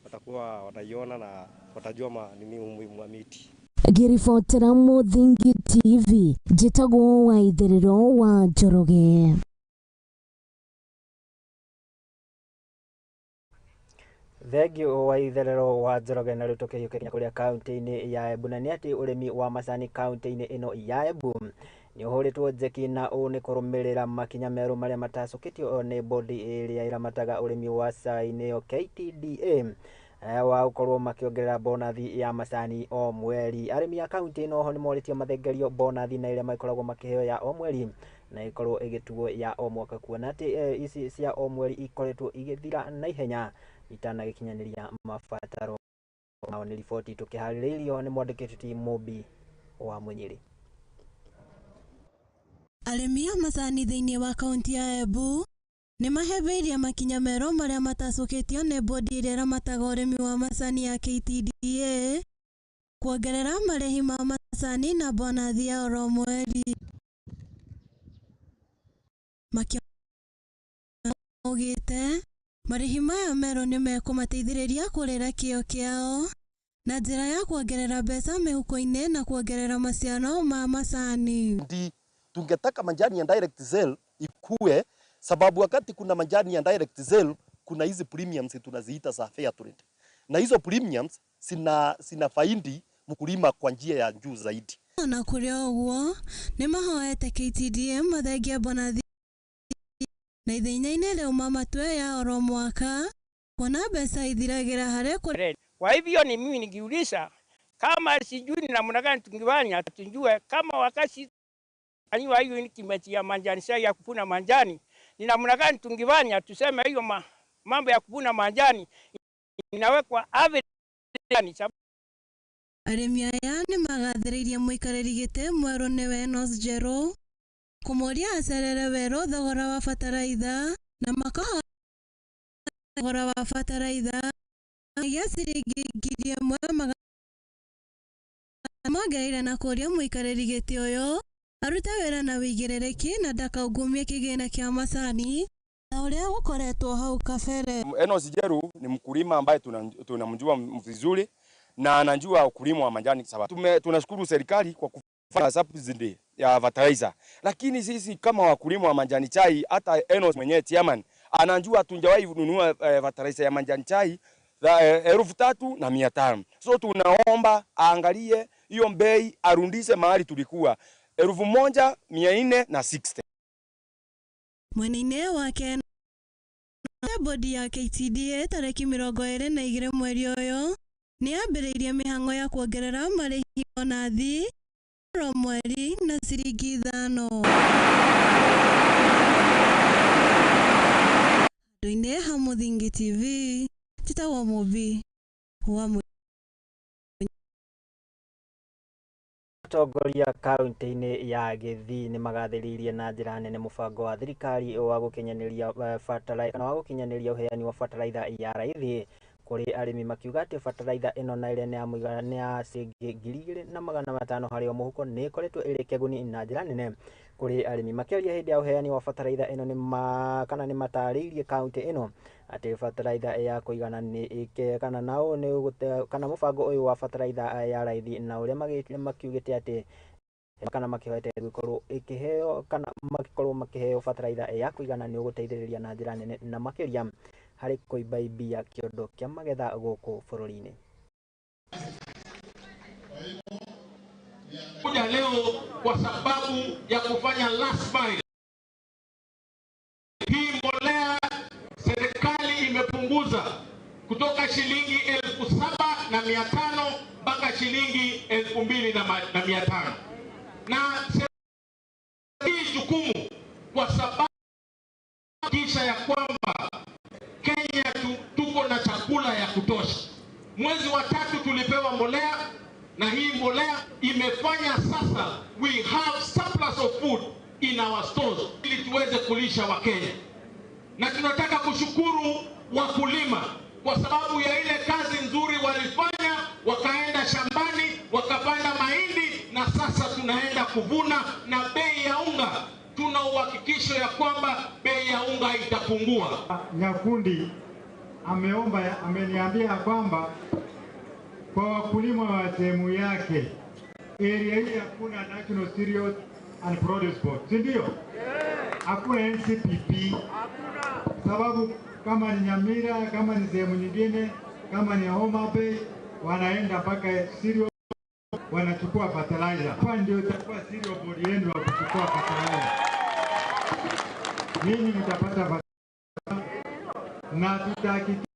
watakuwa wataiona na watajua nini umuhimu wa miti. Ngĩribotera Mũthingi TV, njĩtagwo Waitherero wa Njoroge. Thengiũ Waitherero wa Njoroge. Na rĩu tũkĩhiũkĩria kũrĩa kaunti-inĩ ya Embu, na nĩ atĩ ũrĩmi wa macani kaunti-inĩ ĩno ya Embu nĩ ũhũrĩtwo njeki, na ũũ nĩ kũrũmĩrĩra makinya merũ marĩa matacũkĩtio nĩ bodi ĩrĩa ĩramataga ũrĩmi wa cai nĩyo KTDA wa gũkorwo makĩongerera bonathi ya macani o mweri. Arĩmi a kaunti ĩno oho nĩ morĩtio mathengerio bonathi na ĩrĩa makoragwo makĩheo ya o mweri na ĩkorwo ĩgĩtuo ya o mwaka, kuona atĩ ici cia o mweri ikoretwo igĩthira na ihenya itanagĩkinyanĩria mabataro mao. Nĩ riboti tũkĩharĩrĩirio nĩ mwandĩki ti Mũmbi wa Mũnyĩrĩ. Arĩmi a macani thĩinĩ wa kaunti ya Embu nĩ mahĩmbĩirie makinya merũ marĩa matacũkĩtio nĩ bodi ĩrĩa ĩramataga ũrĩmi wa macani ya KTDA kuongerera marĩhi ma macani na bonathi ya oro mweri. Makiugĩte marĩhi maya merũ nĩ mekũmateithĩrĩria kũrĩra kĩo kĩao Na njĩra ya kuongerera mbeca mĩhuko-inĩ na kuongerera maciaro ma macani. Ndi tungetaka majani ya direct sale ikue, sababu wakati kuna majani ya direct sale kuna hizi premiums tunaziita za fair trade, na hizo premiums zina faidi mkulima kwa njia ya juu zaidi. Ona kũrĩ o ũguo nĩ mahoete KTDA mathengie bonathi na ithenya-inĩ rĩu mamatue ya oro mwaka kuona mbeca ithiragĩra harĩ kũ. Kwa hivyo ni mimi nikiuliza kama sijui ni namna gani tungifanya, tujue kama wakati aniwa hiyo ni kimeti ya majani chai ya kuvuna majani, ni namna gani tungifanya tuseme hiyo mambo ya kuvuna majani inawekwa average. Arĩmi aya nĩ magathĩrĩirie mũikarĩri gĩtĩ mwerũ nĩwe Enos Njerũ kũmũria acerere werũ thogora wa bataraitha na makahoya thogora wa bataraitha gĩa ciringi 1,100 mongereire na kũria mũikarĩri gĩtĩ ũyũ arute wĩra na wĩigĩrĩrĩki na ndakaungumie kĩgĩna kĩa macani na ũrĩa gũkoretwo hau kabere. Enos Njeru ni mkulima ambaye tunamjua vizuri na anajua ukulima wa majani. Sababu tunashukuru serikali kwa kufanya subsidy ya fertilizer, lakini sisi kama wakulima wa majani chai, hata Enos mwenyewe chairman anajua tunjawahi nunua fertilizer ya majani chai 3,500. So tunaomba aangalie hiyo bei, arundishe mahali tulikuwa 1,460. Mwena-inĩ wake bodi ya KTDA tarĩki 22 mweri ũyũ nĩ yambĩrĩirie mĩhang'o ya kuongerera marĩhi bonathi oro mweri na ciringi 5. Handũ-inĩ ha Mũthingi TV, njĩtagwo Mũmbi wa Atongoria kaunti-inĩ ya Gĩthii nĩ magathĩrĩirie na njĩra nene mũbango wa thirikari wa gũkinyanĩria fertilizer kana wa gũkinyanĩria ũheani wa fertilizer ya raithi kũrĩ arĩmi, makiuga atĩ fertilizer ĩno na ĩrĩa nĩ ya mũigana nĩ ya ciringi 2,500 harĩ o mũhuko nĩ ĩkoretwo ĩrĩ kĩguni na njĩra nene kũrĩ arĩmi. Makĩaria hĩndĩ ya ũheani wa fertilizer ĩno kana nĩ matarĩirie kaunti ĩno atĩ fertilizer ya kũigana nĩ kana nao nĩ kana mũbango ũyũ wa fertilizer ya raithi na ũrĩa makiugĩte atĩ kana makĩhoete gũkorwo ĩkĩheo kana makorwo makĩheo fertilizer ya kũigana nĩ ũgũteithĩrĩria na njĩra nene na makĩria harĩ kũimbaimbia kĩondo kĩa magetha gũkũ bũrũri-inĩ. Kuja leo kwa sababu ya kufanya last mile. Hii mbolea serikali imepunguza kutoka shilingi 7,500 mpaka shilingi 2,500. Na hii jukumu kwa sababu kisha ya kwamba Kenya tuko na chakula ya kutosha. Mwezi wa 3 tulipewa mbolea, na hii mbolea imefanya sasa we have surplus of food in our stores ili tuweze kulisha Wakenya. Na tunataka kushukuru wakulima kwa sababu ya ile kazi nzuri walifanya, wakaenda shambani wakapanda mahindi na sasa tunaenda kuvuna, na bei ya unga tuna uhakikisho ya kwamba bei ya unga itapungua. Nyakundi ameomba, ameniambia kwamba kwa wakulima wa sehemu yake area hii hakuna National Cereals and Produce Board, si ndio? Hakuna NCPP. Sababu kama ni Nyamira, kama ni sehemu nyingine, kama ni Homa Bay, wanaenda mpaka cereal wanachukua fertilizer. Kwa ndio itakuwa cereal board yenu ya kuchukua fertilizer. Ninyi mtapata fertilizer na tutahakikisha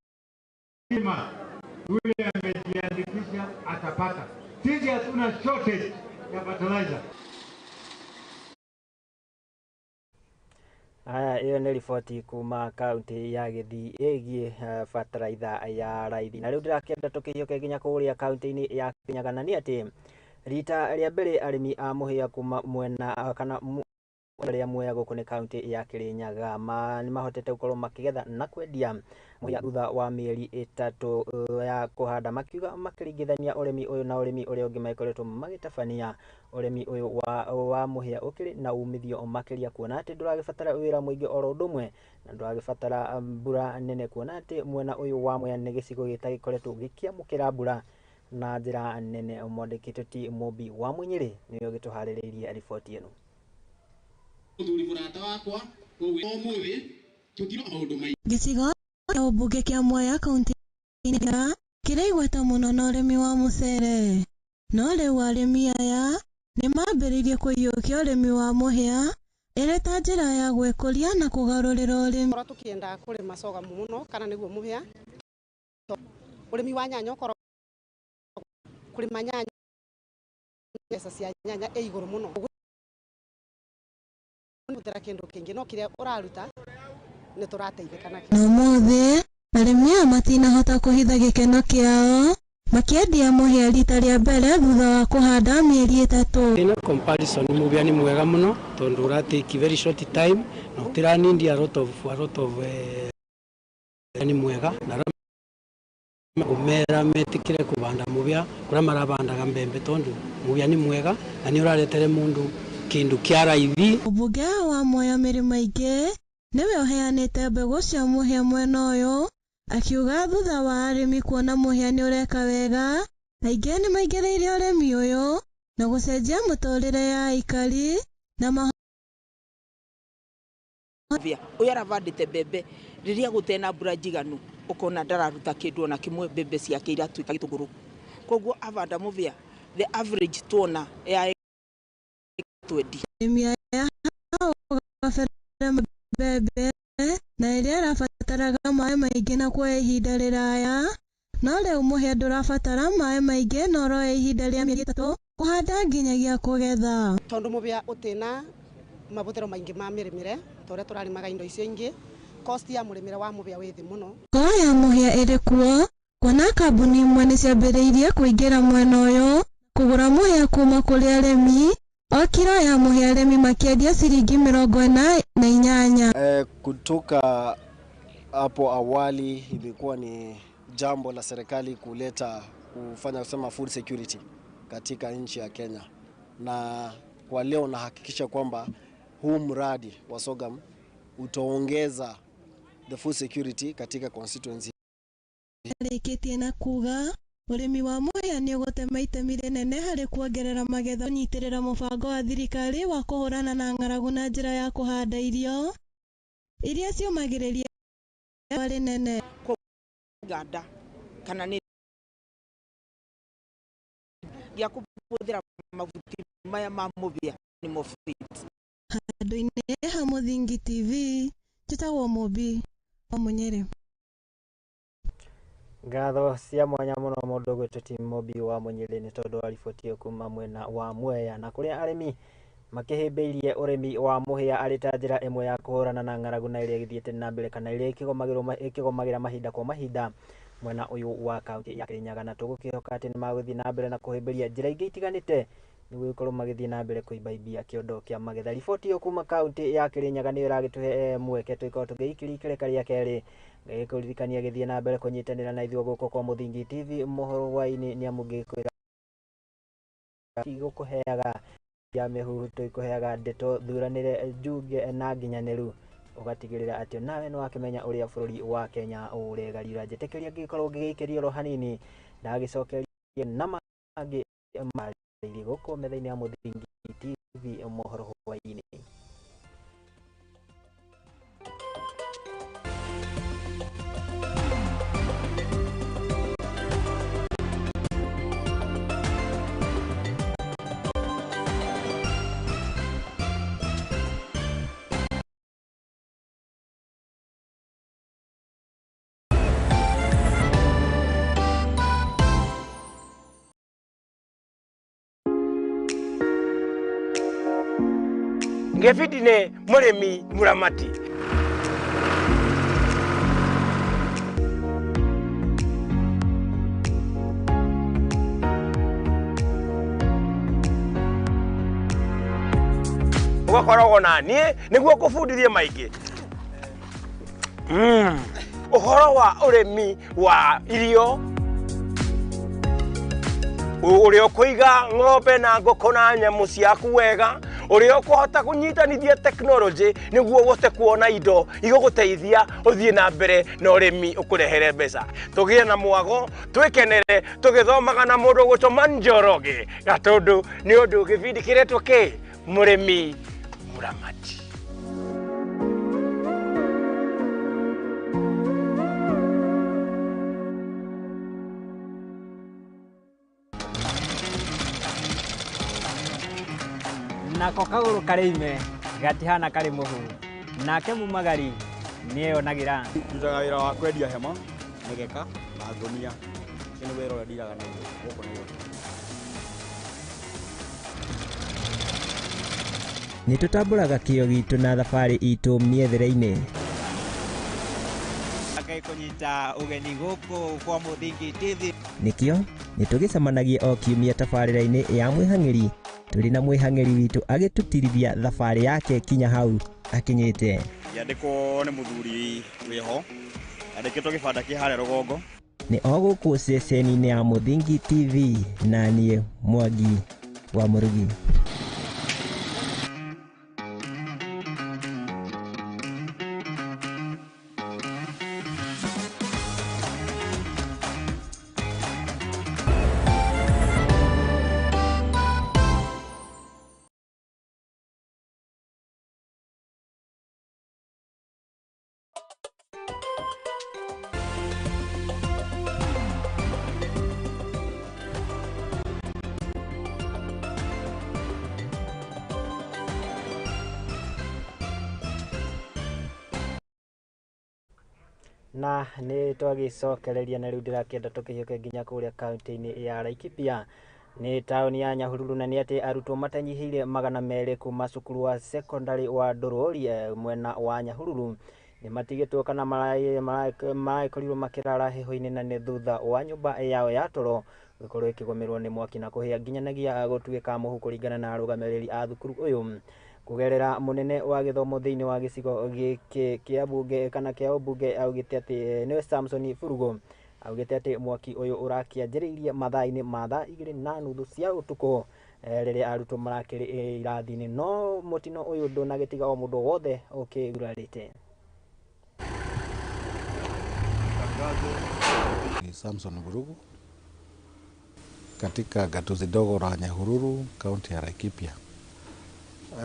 yule amejiandikisha atapata. Sisi hatuna shortage ya fertilizer. Aya, ĩyo nĩ riboti kuma kaunti ya Gĩthii ĩgiĩ fertilizer ya raithi. Na rĩu ndĩrakĩenda tũkĩhiũke nginya kũrĩa kaunti-inĩ ya Kirinyaga, na nĩ atĩ rita rĩa mbere arĩmi a mũhĩa kuma mwena kana rĩa Mwea gũkũ nĩ kaunti ya Kirinyaga nĩ mahotete gũkorwo makĩgetha na kwendia mũhĩa thutha wa mĩeri 3 ya kũhanda, makiuga makĩringithania ũrĩmi ũyũ na ũrĩmi ũrĩa ũngĩ makoretwo magĩtabania. Ũrĩmi ũyũ wa mũhĩa ũkĩrĩ na umithio makĩria, kuona atĩ ndũragĩbatara wĩra mũingĩ oro ũndũ ũmwe na ndũragĩbatara mbura nene, kuona atĩ mwena ũyũ wa Mwea nĩ gĩcigo gĩtagĩkoretwo gĩkĩamũkĩra mbura na njĩra nene. Mwandĩki ti Mũmbi wa Munyĩrĩ nĩwe ũgĩtũharĩrĩirie riboti ĩno. Mũthuri mũrata wakwa ũmũthĩ tũtiro maũndũ maingĩ. Gĩcigo kĩa ũmbunge kĩa Mwea kaunti-inĩ kĩrĩ igweta mũno na ũrĩmi wa mũcere, no rĩu arĩmi aya nĩ mambĩrĩirie kũiyũkia ũrĩmi wa mũhĩa ĩrĩ ta njĩra ya gwĩkũria na kũgarũrĩra ũrĩmi. Korwo tukienda kũrĩma sorghum mũno kana nĩguo mũhĩa, ũrĩmi wa nyanya ũkorwo kũrĩma nyanya mbeca cia nyanya ĩ igũrũ mũno gũtĩra kĩndũ kĩngĩ no kĩrĩa ũraruta nĩ tũrateithĩka nakĩo. Na ũmũthĩ arĩmi aya matinahota kũhitha gĩkeno kĩao makĩendia mũhĩa rita rĩa mbere thutha wa kũhanda mĩeri 3. Ina comparison mũhĩa nĩ mwega mũno tondũ ũratake very short time na ũtiranindi a lot of nĩ mwega na umera metikire kũbanda mũhĩa kũrĩa marabandaga mbembe tondũ mũhĩa nĩ mwega na nĩ ũraretere mũndũ kĩndũ kĩa raithi. Mũmbunge wa Mwea Mĩrĩ Maingĩ nĩwe ũheanĩte mbegũ cia mũhĩa mwena ũyũ, akiuga thutha wa arĩmi kuona mũhĩa nĩ ũreka wega, aingĩ nĩ maingĩrĩire ũrĩmi ũyũ na gũcenjia mũtũrĩre ya aikari na ũyũ aravandĩte mbembe rĩrĩa gũtena mbura njiganu ũkona ndararuta kĩndũ ona kĩmwe, mbembe ciake iratuĩka gĩtũngũrũ, koguo avanda mũhĩa the average tuona ya 20. Arĩmi aya hau kabere mbembe na ĩrĩa ĩrabataraga maĩ maingĩ na kuoya ihinda rĩraya, no rĩu mũhĩa ndũrabatara maĩ maingĩ na ũroya ihinda rĩa mĩeri 3 kũhanda nginyagia kũgetha. Tondũ mũhĩa ũtĩna mabũthĩro maingĩ ma mĩrĩmĩre ta ũrĩa tũrarĩmaga indo icio ingĩ, cost ya mũrĩmĩre wa mũhĩa wĩ thĩ mũno. Thoko ya mũhĩa ĩrĩ kuo kuona kambuni imwe nĩ ciambĩrĩirie kũingĩra mwena ũyũ kũgũra mũhĩa kuma kũrĩ arĩmi. O kiro ya mũhĩa arĩmi makĩendia ciringi 48. Kutoka hapo awali ilikuwa ni jambo la serikali kuleta kufanya kusema food security katika nchi ya Kenya, na kwa leo nahakikisha kwamba huu mradi wa sorghum utaongeza the food security katika constituency. Rĩkĩtie na kuga ũrĩmi wa mũhĩa nĩ ũgũtema itemi rĩnene harĩ kuongerera magetha, kũnyitĩrĩra mũbango wa thirikari wa kũhũrana na ng'aragu na njĩra ya kũhanda irio iria ciũmagĩrĩria rĩnene. Uganda kana nĩ gĩa kũhũthĩra mavuti maya ma mũhĩa nĩ mofit. Handũ-inĩ ha Mũthingi TV, njĩtagwo Mũmbi wa Mũnyĩrĩ. Ngatho cia mwanya mũno mũndũ gwĩtwo ti Mũmbi wa Mũnyĩrĩ nĩ tondũ wa riboti ĩyo kuma mwena wa Mwea na kũrĩa arĩmi makĩhĩmbĩirie ũrĩmi wa mũhĩa arĩ ta njĩra ĩmwe ya kũhũrana na ng'aragu na ĩrĩa ĩgĩthiĩte na mbere kana ĩrĩa ĩkĩgomagĩra mahinda kwa mahinda mwena ũyũ wa kaunti ya Kĩrĩnyaga, na tũgũkĩhoka atĩ nĩmagũthiĩ na mbere na kũhĩmbĩria njĩra ingĩ itiganĩte nĩguo gũkorwo magĩthiĩ na mbere kũimbaimbia kĩondo kĩa magetha. Riboti ĩyo kuma kaunti ya Kĩrĩnyaga nĩyo ĩragĩtũhe mweke tũgĩkorwo tũgĩikĩria ikereka rĩa kerĩ ngĩkũririkania gĩthiĩ na mbere kũnyitanĩra na ithuĩ gũkũ kwa Mũthingi TV mohoro hwaĩ-inĩ nĩ amu ngĩkwĩra gũkũheaga ya mĩhuhu tũikũheaga ndeto thuranĩre njunge na nginyanĩru ũgatigĩrĩra atĩ nawe nĩ wakĩmenya ũrĩa bũrũri wa Kenya ũregariũra. Njĩtĩkĩria ngĩkorwo ngĩgĩikĩria oro hanini ndagĩcokeria na mangĩ marĩirie gũkũ metha-inĩ ya Mũthingi TV mohoro hwaĩ-inĩ. Ngefidi ne murimi muramati. Ugakoragwo na niĩ nĩguo ngũbundithie maingĩ. Ũhoro wa ũrĩmi wa irio, ũrĩa ũkũiga ng'ombe na ngũkũ na nyamũ ciaku wega, Ũrĩa ũkũhota kũnyitanithia tekinoronjĩ nĩguo ũhote kuona indo igũgũteithia ũthiĩ na mbere na ũrĩmi ũkũrehere mbeca. Tũgĩe na mwago, twĩkenere tũgĩthomaga na mũndũ ũgwĩtwo Njoroge Gatũndũ, nĩ ũndũ gĩbindi kĩretwo kĩ Mũrĩmi Mũramati. Nako kagũrũ karĩ ime gatihana karĩ mũhu, nake mumagari nĩeyonagĩra. Ndutaga wĩra wa kwendia hema, mĩgeka na ngũnia. Ũcio nĩ wĩra ũrĩa ndiraga naguo gũkũ Nairobi. Nĩ tũtambũraga kĩo gitũ na thabarĩ itũ mĩethere-inĩ. Ngai kũnyita ũgeni gũkũ kwa Mũthingi TV. Nĩkĩo nĩ tũgĩcemanagia o kiumia tabarĩra-inĩ ya mwĩhang'ĩri, tũrĩ na mwĩhang'ĩri witũ agĩtũtirithia thabarĩ yake kinya hau akinyĩte. Ngĩandĩkwo nĩ mũthuri wĩho, andĩkĩtwo gĩbanda kĩ harĩa rũgongo. Nĩ o gũkũ ceceni-inĩ ya Mũthingi TV, na niĩ Mwangi wa Mũrugi. Na nĩ twagĩcokereria na rĩu ndĩrakĩenda tũkĩhiũke nginya kũrĩa kaunti-inĩ ya Laikipia, nĩ taũni ya Nyahururu, na nĩ atĩ arutwo matanyihĩire 200 kuma cukuru wa secondary wa Ndũrũri mwena wa Nyahururu nĩ matigĩtwo kana maragĩkorirwo makĩrara heho-inĩ, na nĩ thutha wa nyũmba yao ya toro gũkorwo ĩkĩgũmĩrwo nĩ mwaki na kũhĩa nginyanagia gũtuĩka mũhu, kũringana na arũgamĩrĩri a thukuru ũyũ. Kũgerera mũnene wa gĩthomo thĩinĩ wa gĩcigo gĩkĩ kĩa bunge kana kĩa ũmbunge, augĩte atĩ nĩwe Samson Burugo, augĩte atĩ mwaki ũyũ ũrakĩanjĩrĩirie mathaa-inĩ ma 2:30 cia ũtukũ, rĩrĩa arutwo marakĩrĩ irathi-inĩ, no mũtino ũyũ ndũnagĩtiga o mũndũ wothe ũkĩgurarĩte. Ni Samson Burugu katika gatuzi dogo la Nyahururu, kaunti ya Laikipia.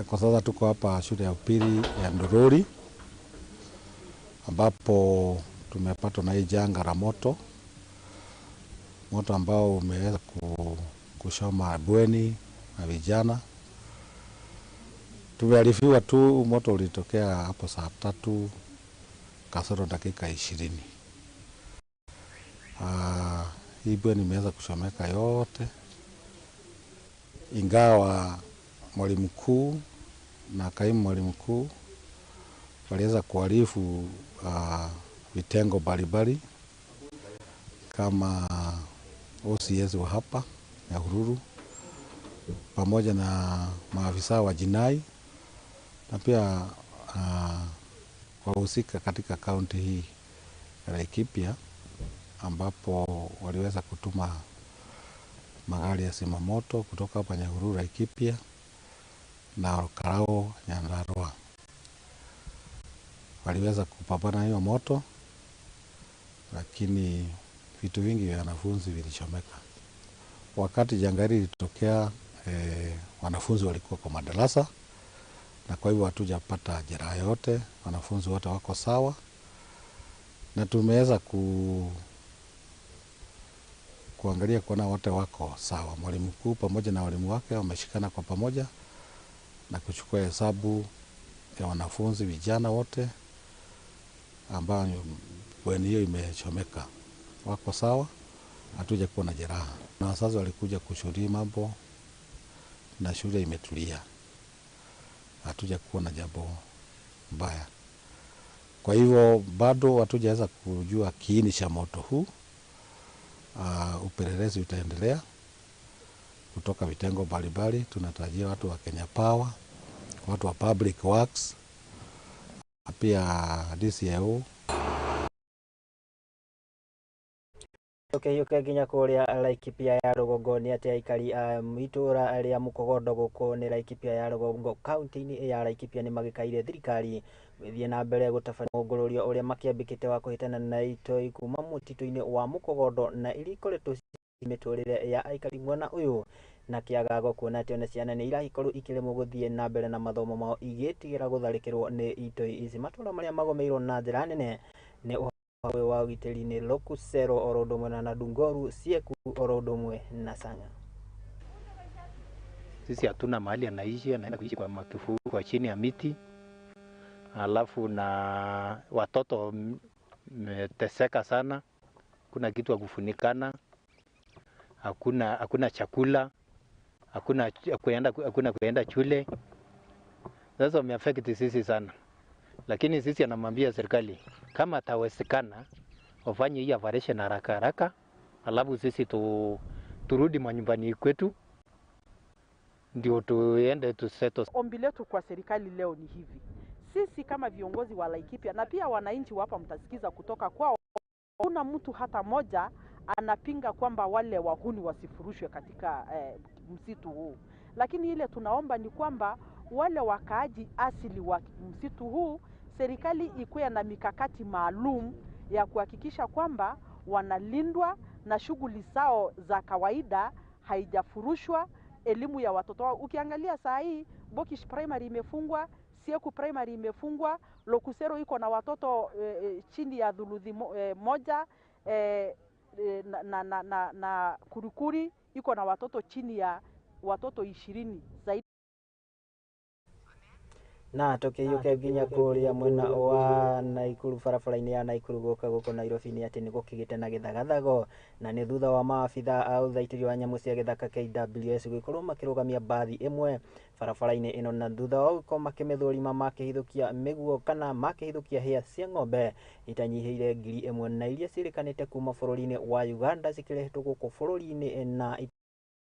Kwa sasa tuko hapa shule ya upili ya Ndururi ambapo tumepatwa na hii janga la moto, moto ambao umeweza kuchoma bweni na vijana. Tumearifiwa tu moto ulitokea hapo 2:40. Hii bweni imeweza kuchomeka yote, ingawa mwalimu mkuu na kaimu mwalimu mkuu waliweza kuarifu vitengo mbalimbali kama OCS wa hapa Nyahururu pamoja na maafisa wa jinai na pia wahusika katika kaunti hii ya Laikipia, ambapo waliweza kutuma magari ya zimamoto kutoka hapa Nyahururu Laikipia na Karao Nyandarua. Waliweza kupambana hiyo moto, lakini vitu vingi vya wanafunzi vilichomeka. Wakati janga hili lilitokea, wanafunzi walikuwa kwa madarasa, na kwa hivyo hatujapata jeraha yote, wanafunzi wote wako sawa, na tumeweza kuangalia kuona wote wako sawa. Mwalimu mkuu pamoja na walimu wake wameshikana kwa pamoja na kuchukua hesabu ya wanafunzi vijana wote ambao bweni hiyo imechomeka, wako sawa, hatuja kuwa na jeraha. Na wazazi walikuja kushuhudia mambo na shule imetulia, hatuja kuwa na jambo mbaya. Kwa hivyo bado hatujaweza kujua kiini cha moto huu. Upelelezi utaendelea kutoka vitengo mbalimbali. Tunatarajia watu wa Kenya Power, watu wa Public Works, pia DCIO. Tũkĩhiũke nginya kũrĩa Laikipia ya rũgongo nĩ atĩ aikari a itũũra rĩa Mũkogondo gũkũ nĩ Laikipia ya rũgongo kaunti-inĩ ya Laikipia nĩ magĩkaire thirikari gũthiĩ na mbere gũtabania mũngũrũrio ũrĩa makĩambĩkĩte wa kũhĩtana na itoi kuma mũtitũ-inĩ wa Mũkogondo na iria ikoretwo mĩtũrĩre ya aikari mwena ũyũ na kĩagago kuona atĩ ona ciana nĩ iragĩkorwo ikĩremwo gũthiĩ na mbere na mathomo mao igĩtigĩra gũtharĩkĩrwo nĩ itoi ici. Matũũra marĩa magomeirwo na njĩra nene nĩ ũhoro wa ũgitĩri nĩ Lokusero oro ũndũ ũmwe na Nadungoru, Sieku oro ũndũ ũmwe na Sanga. Sisi hatuna mahali anaishi, anaenda kuishi kwa makifu, kwa chini ya miti, alafu na watoto meteseka sana, kuna kitu ya kufunikana, hakuna chakula, hakuna kuenda shule. Sasa wameaffect sisi sana, lakini sisi anamwambia serikali kama atawezekana wafanye hii operation haraka haraka, alafu sisi turudi manyumbani kwetu ndio tuende tusettle. Ombi letu kwa serikali leo ni hivi: sisi kama viongozi wa Laikipia na pia wananchi hapa, mtasikiza kutoka kwao, kuna mtu hata moja anapinga kwamba wale wahuni wasifurushwe katika msitu huu, lakini ile tunaomba ni kwamba wale wakaaji asili wa msitu huu, serikali ikuwe na mikakati maalum ya kuhakikisha kwamba wanalindwa na shughuli zao za kawaida haijafurushwa, elimu ya watoto wao. Ukiangalia saa hii Bokish Primary imefungwa, Sieku Primary imefungwa, Lokusero iko na watoto chini ya thuluthi moja, na Kurikuri iko na watoto chini ya watoto 20 zaidi. Na tũkĩhiũke nginya kũrĩa mwena wa Naikuru barabara-inĩ ya Naikuru gũka gũkũ Nairobi nĩ atĩ nĩ gũkĩgĩte na gĩthagathago na nĩ thutha wa maabitha a ũthaitĩri wa nyamũ cia gĩthaka KWS gũgĩkorwo makĩrũgamia mbathi ĩmwe barabara-inĩ ĩno na thutha wa gũkorwo makĩmĩthũrima makĩhithũkia mĩguo kana makĩhithũkia hĩa cia ng'ombe itanyihĩire 1,000 na iria ciĩrĩkanĩte kuma bũrũri-inĩ wa Uganda cikĩrehetwo gũkũ bũrũri-inĩ na igoti.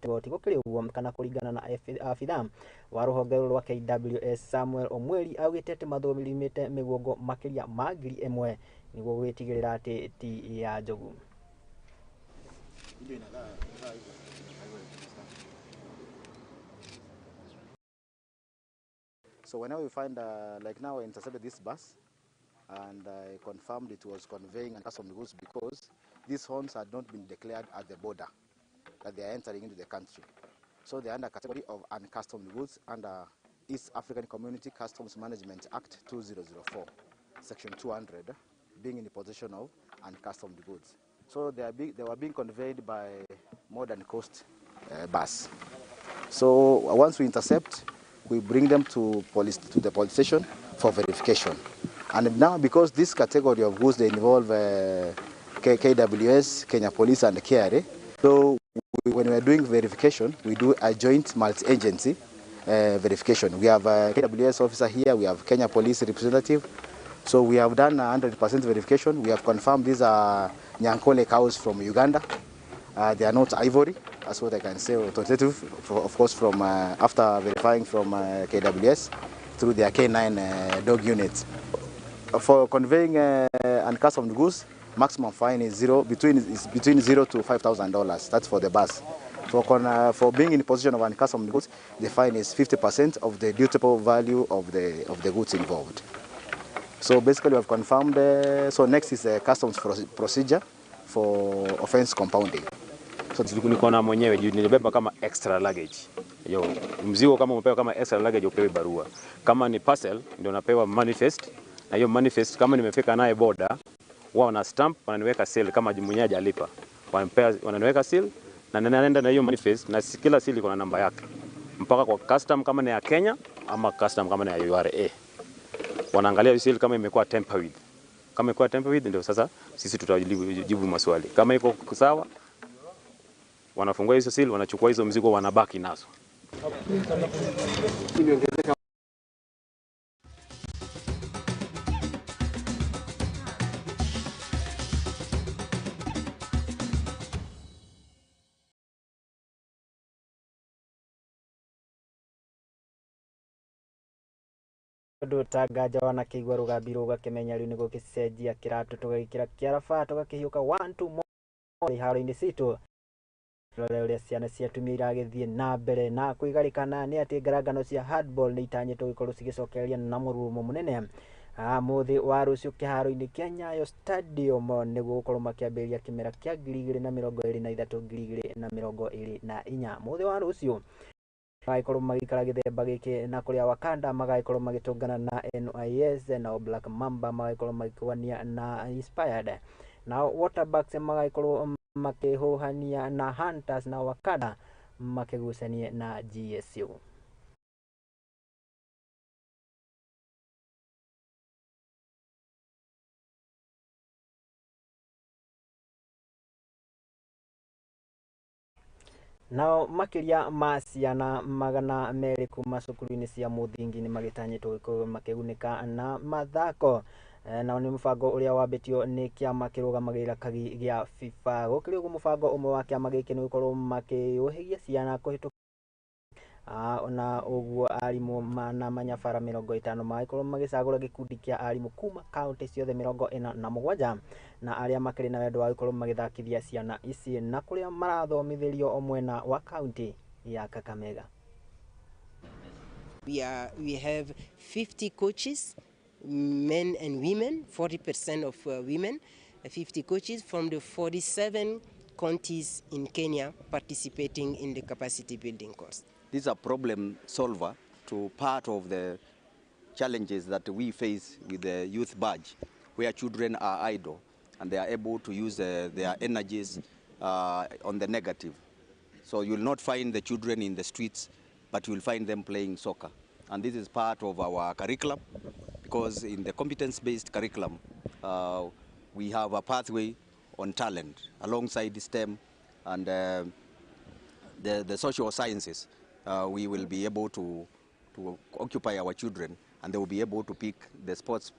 Gũkĩrĩ ũguo kana kũringana na abitha wa rũhonge rũrũ rwa KWS Samuel Omweri augĩte atĩ mathũrimĩte mĩguongo makĩria ma 1,000 nĩguo gwĩtigĩrĩra atĩ ti ya njogu. So whenever we find, like now I intercepted this bus and I confirmed it was conveying custom goods because these horns had not been declared at the border that they are entering into the country. So they are under category of uncustomed goods under East African Community Customs Management Act 2004, Section 200, being in the possession of uncustomed goods. So they were being conveyed by Modern Coast bus. So once we intercept, we bring them to the police station for verification. And now, because this category of goods, they involve KWS, Kenya Police, and KRA, so when we are doing verification, we do a joint multi-agency verification. We have a KWS officer here, we have Kenya Police representative. So we have done 100% verification. We have confirmed these are Nyankole cows from Uganda. They are not ivory, that's what I can say authoritative, of course, from after verifying from KWS through their K9 dog unit. For conveying uncustomed goods, maximum fine is between $0 to $5,000. That's for the bus. For being in possession of uncustomed goods, the fine is 50% of the dutiable value of the goods involved. So basically, we have confirmed. So next is a customs procedure for offense compounding. So niko na mwenyewe nilibeba kama extra luggage. Yo, mzigo kama umepewa kama extra luggage upewe barua. Kama ni parcel ndio napewa manifest, na hiyo manifest kama nimefika naye border, wao wana stamp, wananiweka seal kama mwenyewe hajalipa. Wananiweka seal na ninaenda na hiyo manifest, na kila seal iko na namba yake. Mpaka kwa custom kama ni ya Kenya ama custom kama ni ya URA. Wanaangalia hiyo seal kama imekuwa tamper with. Kama imekuwa tamper with ndio sasa sisi tutajibu maswali. Kama iko sawa, wanafungua hizo seal, wanachukua hizo mzigo, wanabaki nazo. Undu ta nganja wanakĩigua rũgambi rũgakĩmenya rĩu nĩ gũgĩcenjia kĩratũ tũgagĩkĩra kĩaraba tũgakĩhiũka 1 2 iharo-inĩ citũ. Rore ũrĩa ciana cia atumia iragĩthiĩ na mbere na kwĩgarĩkana nĩ atĩ ngarangano cia handball nĩ itanyĩtwo gũkorwo cigĩcokereria na mũrurumo mũnene mũthĩ wa rũciũ kĩharo-inĩ kĩa Nyayo Stadium nĩguo gũkorwo makĩambĩrĩria kĩmera kĩa 2023 2024. Mũthĩ wa rũciũ magagĩkorwo magĩikara gĩthemba gĩkĩ na kũrĩa Wakanda magagĩkorwo magĩtũngana na NIS, nao Black Mamba magagĩkorwo magĩkũania na Inspired, nao Waterbucks magagĩkorwo makĩhũhania na Hunters, na Wakanda makĩgucanie na GSU. Nao makĩria ma ciana 200 kuma cukuru-inĩ cia mũthingi nĩ magĩtanyĩtwo gũkorwo makĩgunĩka na mathako. Nao nĩ mũbango ũrĩa wambĩtio nĩ kĩama kĩrũgamagĩrĩra kagi gĩa FIFA. Gũkĩrĩ ũguo mũbango ũmwe wa kĩama gĩkĩ nĩ gũkorwo makĩũhĩgia ciana kũhĩtũka na ũguo arimũ na manyabara 50 magĩkorwo magĩcagũra gĩkundi kĩa arimũ kuma kaunti ciothe 47 na arĩa makĩrĩ na wendo wa gũkorwo magĩthakithia ciana ici na kũrĩa marathomithĩrio mwena wa kaunti ya Kakamega. We have 50 coaches, men and women, 40% of women, 50 coaches from the 47 counties in Kenya participating in the capacity building course. This is a problem solver to part of the challenges that we face with the youth badge, where children are idle and they are able to use their energies on the negative. So you'll not find the children in the streets, but you'll find them playing soccer. And this is part of our curriculum, because in the competence-based curriculum, we have a pathway on talent alongside STEM and the social sciences. We will be able to occupy our children, and they will be able to pick the sports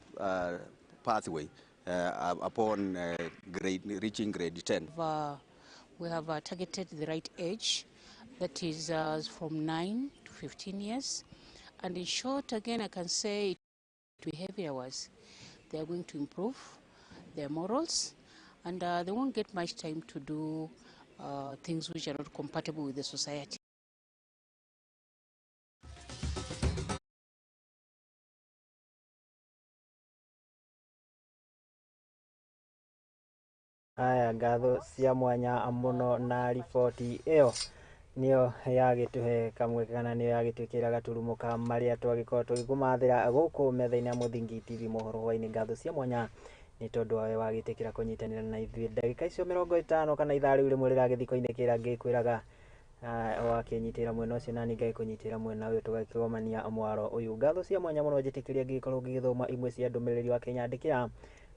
pathway upon reaching grade 10. We have targeted the right age, that is from 9 to 15 years. And in short, again, I can say behavior-wise, they are going to improve their morals, and they won't get much time to do things which are not compatible with the society. Aya ngatho cia mwanya muno na riboti ĩyo nĩyo yagĩtũhe kamwe kana nĩyo yagĩtwĩkĩra gaturumo ka marĩa twagĩkorwo tũgĩkũmathĩra gũkũ metha-inĩ ya Mũthingi TV mohoro hwainĩ. Ngatho cia mwanya nĩ tondũ wawe wagĩtĩkĩra kũnyitanĩra na ithuĩ ndagĩka icio 50 kana ithaa rĩu rĩmwe rĩragĩthiĩ koinĩkĩra ngĩkwĩraga wakĩnyitĩra mwena ũcio nani ngagĩkũnyitĩra mwena ũyũ tũgakĩgomania mwaro ũyũ. Ngatho cia mwanya mũno njĩtĩkĩria ngĩgĩkorwo ngĩgĩthoma imwe cia ndũmĩrĩri wakĩnyandĩkĩra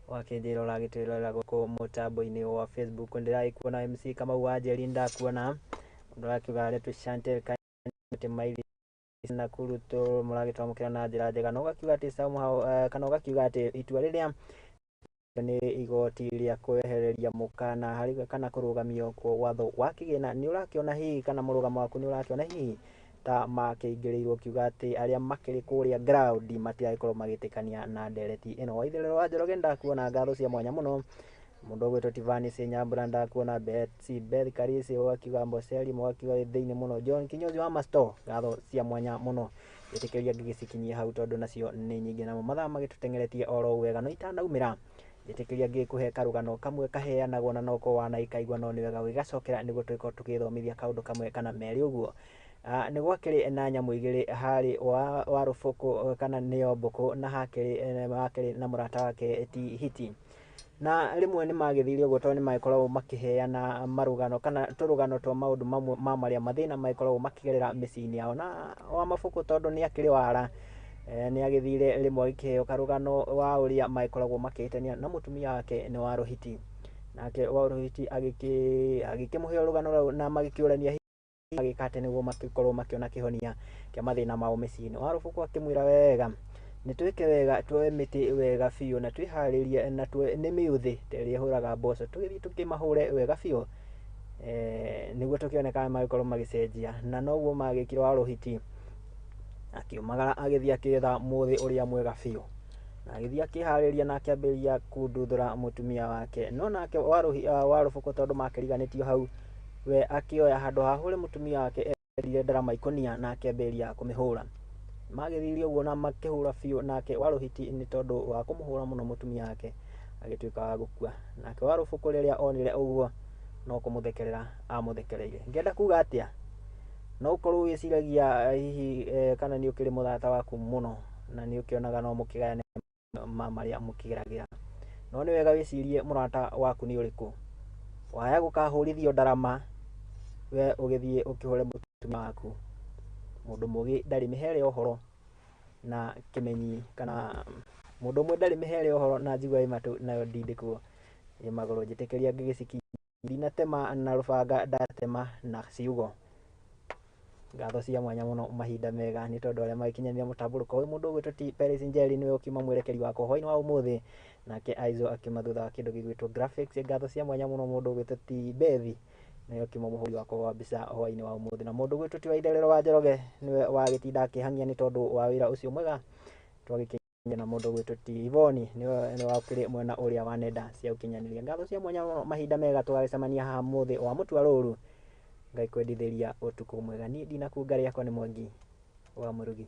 wakĩnjĩra ũragĩtwĩrorera gũkũ mũtambo-inĩ wa Facebook. Ndĩragĩkuona MC Kamau wa Njeri, ndakuona ndũrakiuga retũ Chantel Kanyate Maili Nakuru tũ mũragĩtwamũkĩra na njĩra njega, na ũgakiuga atĩ somehow kana ũgakiuga atĩ itua rĩrĩa nĩ igoti rĩa kwehereria mũkana harĩ kana kũrũgamio kwa watho wa kĩgĩna nĩ ũrakĩona hihi kana mũrũgamo waku nĩ ũrakĩona hihi ta makĩingĩrĩirwo, kiuga atĩ arĩa makĩrĩ kũrĩa ground matiragĩkorwo magĩtĩkania na ndereti ĩno. Waitherero wa Njoroge ndakuona, ngatho cia mwanya mũno. Mũndũ ũgwĩtwo Tivani Nyambura ndakuona, Betsy Beth Karisi ũgakiuga Mboseli ũgakiuga thĩinĩ mũno, John Kinyozi wa Masto ngatho cia mwanya mũno. Ĩtĩkĩria ngĩgĩcikinyia hau tondũ nacio nĩ nyingĩ namo mathaa magĩtũteng'eretie oro wega no itanaumĩra njĩtĩkĩria ngĩkũhe karũgano kamwe kaheanagwo na noko wanaikaigua no nĩ wega gũgĩgacokera nĩguo tũgĩkorwo tũgĩthomithia kaũndũ kamwe kana merĩ ũguo. Nĩ gwakĩrĩ na nyamũ igĩrĩ harĩ wa rũbũkũ kana nĩyo mbũkũ na hakĩrĩ na mũrata wake ti hiti, na rĩmwe nĩ magĩthire ũguo tondũ nĩ magĩkoragwo makĩheana marũgano kana tũrũgano twa maũndũ mamwe ma marĩa mathĩna magĩkoragwo makĩgerera mĩciĩ-inĩ yao. Na wa mabũkũ tondũ nĩ akĩrĩ wara nĩ agĩthire rĩmwe agĩkĩheo karũgano wa ũrĩa magĩkoragwo makĩhĩtania na mũtumia wake nĩ wa Rũhiti, nake wa Rũhiti agĩkĩmũhe rũgano rũu na magĩkĩũrania magĩka atĩ nĩguo makĩkorwo makĩona kĩhonia kĩa mathĩna mao mĩciĩ-inĩ. Wa Rũbũkũ akĩmwĩra wega nĩ twĩke wega tuoe mĩtĩ wega biũ na twĩharĩrie na nĩ mĩũthĩ ta ĩrĩa ĩhũraga mboco tũgĩthiĩ tũkĩmahũre wega biũ nĩguo tũkĩone kana magĩkorwo magĩcenjia. Na noguo magĩkire wa Rũhiti akiumagara agĩthiĩ akĩetha mũthĩ ũrĩa mwega biũ Na agĩthiĩ akĩharĩria na akĩambĩrĩria kunduthũra mũtumia wake. No nake Warũbũkũ tondũ makĩriganĩtio hau, we akĩoya handũ ha hũre mũtumia wake, erire ndarama ikũnia na akĩambĩrĩria kũmĩhũra. Magĩthirie ũguo na makĩhũra biũ, nake Warũhiti nĩ tondũ wa kũmũhũra mũno mũtumia wake agĩtuĩka wa gũkua. Nake Warũbũkũ rĩrĩa onire ũguo no kũmũthekerera amũthekereire. Ngĩenda kuga atĩa? No ũkorwo wĩciragia hihi kana nĩ ũkĩrĩ mũrata waku mũno na nĩ ũkĩonaga no mũkĩgayane ma marĩa mũkĩgeragĩra. No nĩ wega wĩcirie mũrata waku nĩ ũrĩkũ. Waya gũkahũrithio ndarama we ũgĩthiĩ ũkĩhũre mũtumia waku. Mũndũ mũgĩ ndarĩ mĩhere ũhoro na kĩmenyi, kana mũndũ ũmwe ndarĩ mĩhere ũhoro na njigua ĩ matũ nayo ndindĩkwo ĩ magũrũ. Njĩtĩkĩria ngĩgĩcikinya ndinatema na rũbanga, ndatema na ciugo. Ngatho cia mwanya mũno, mahinda mega nĩ tondũ arĩa magĩkinyanĩria mũtambũrũko ũyũ. Mũndũ ũgwĩtwo ti Peris Njeri nĩwe ũkiuma mwerekeri wakwa hwaĩ-inĩ wa ũmũthĩ, nake Aizo akiuma thutha wa kĩndũ gĩgwĩtwo graphics. Ngatho cia mwanya mũno mũndũ ũgwĩtwo ti Bethi nĩwe ũkiuma mũhũri wakwa wa mbica hwaĩ-inĩ wa ũmũthĩ, na mũndũ ũgwĩtwo ti Waitherero wa Njoroge nĩwe wagĩtinda akĩhang'ia nĩ tondũ wa wĩra ũcio mwega twagĩkinyia, na mũndũ ũgwĩtwo ti Ivoni nĩwe wakĩrĩ mwena ũrĩa wa nenda cia ũkinyanĩria. Ngatho cia mwanya mũno, mahinda mega, tũgagĩcemania haha mũthĩ wa mũtua rũru. Ngai kwendithĩria ũtukũ mwega. Niĩ ndinakunga rĩakwa nĩ Mwangi wa Mũrugi.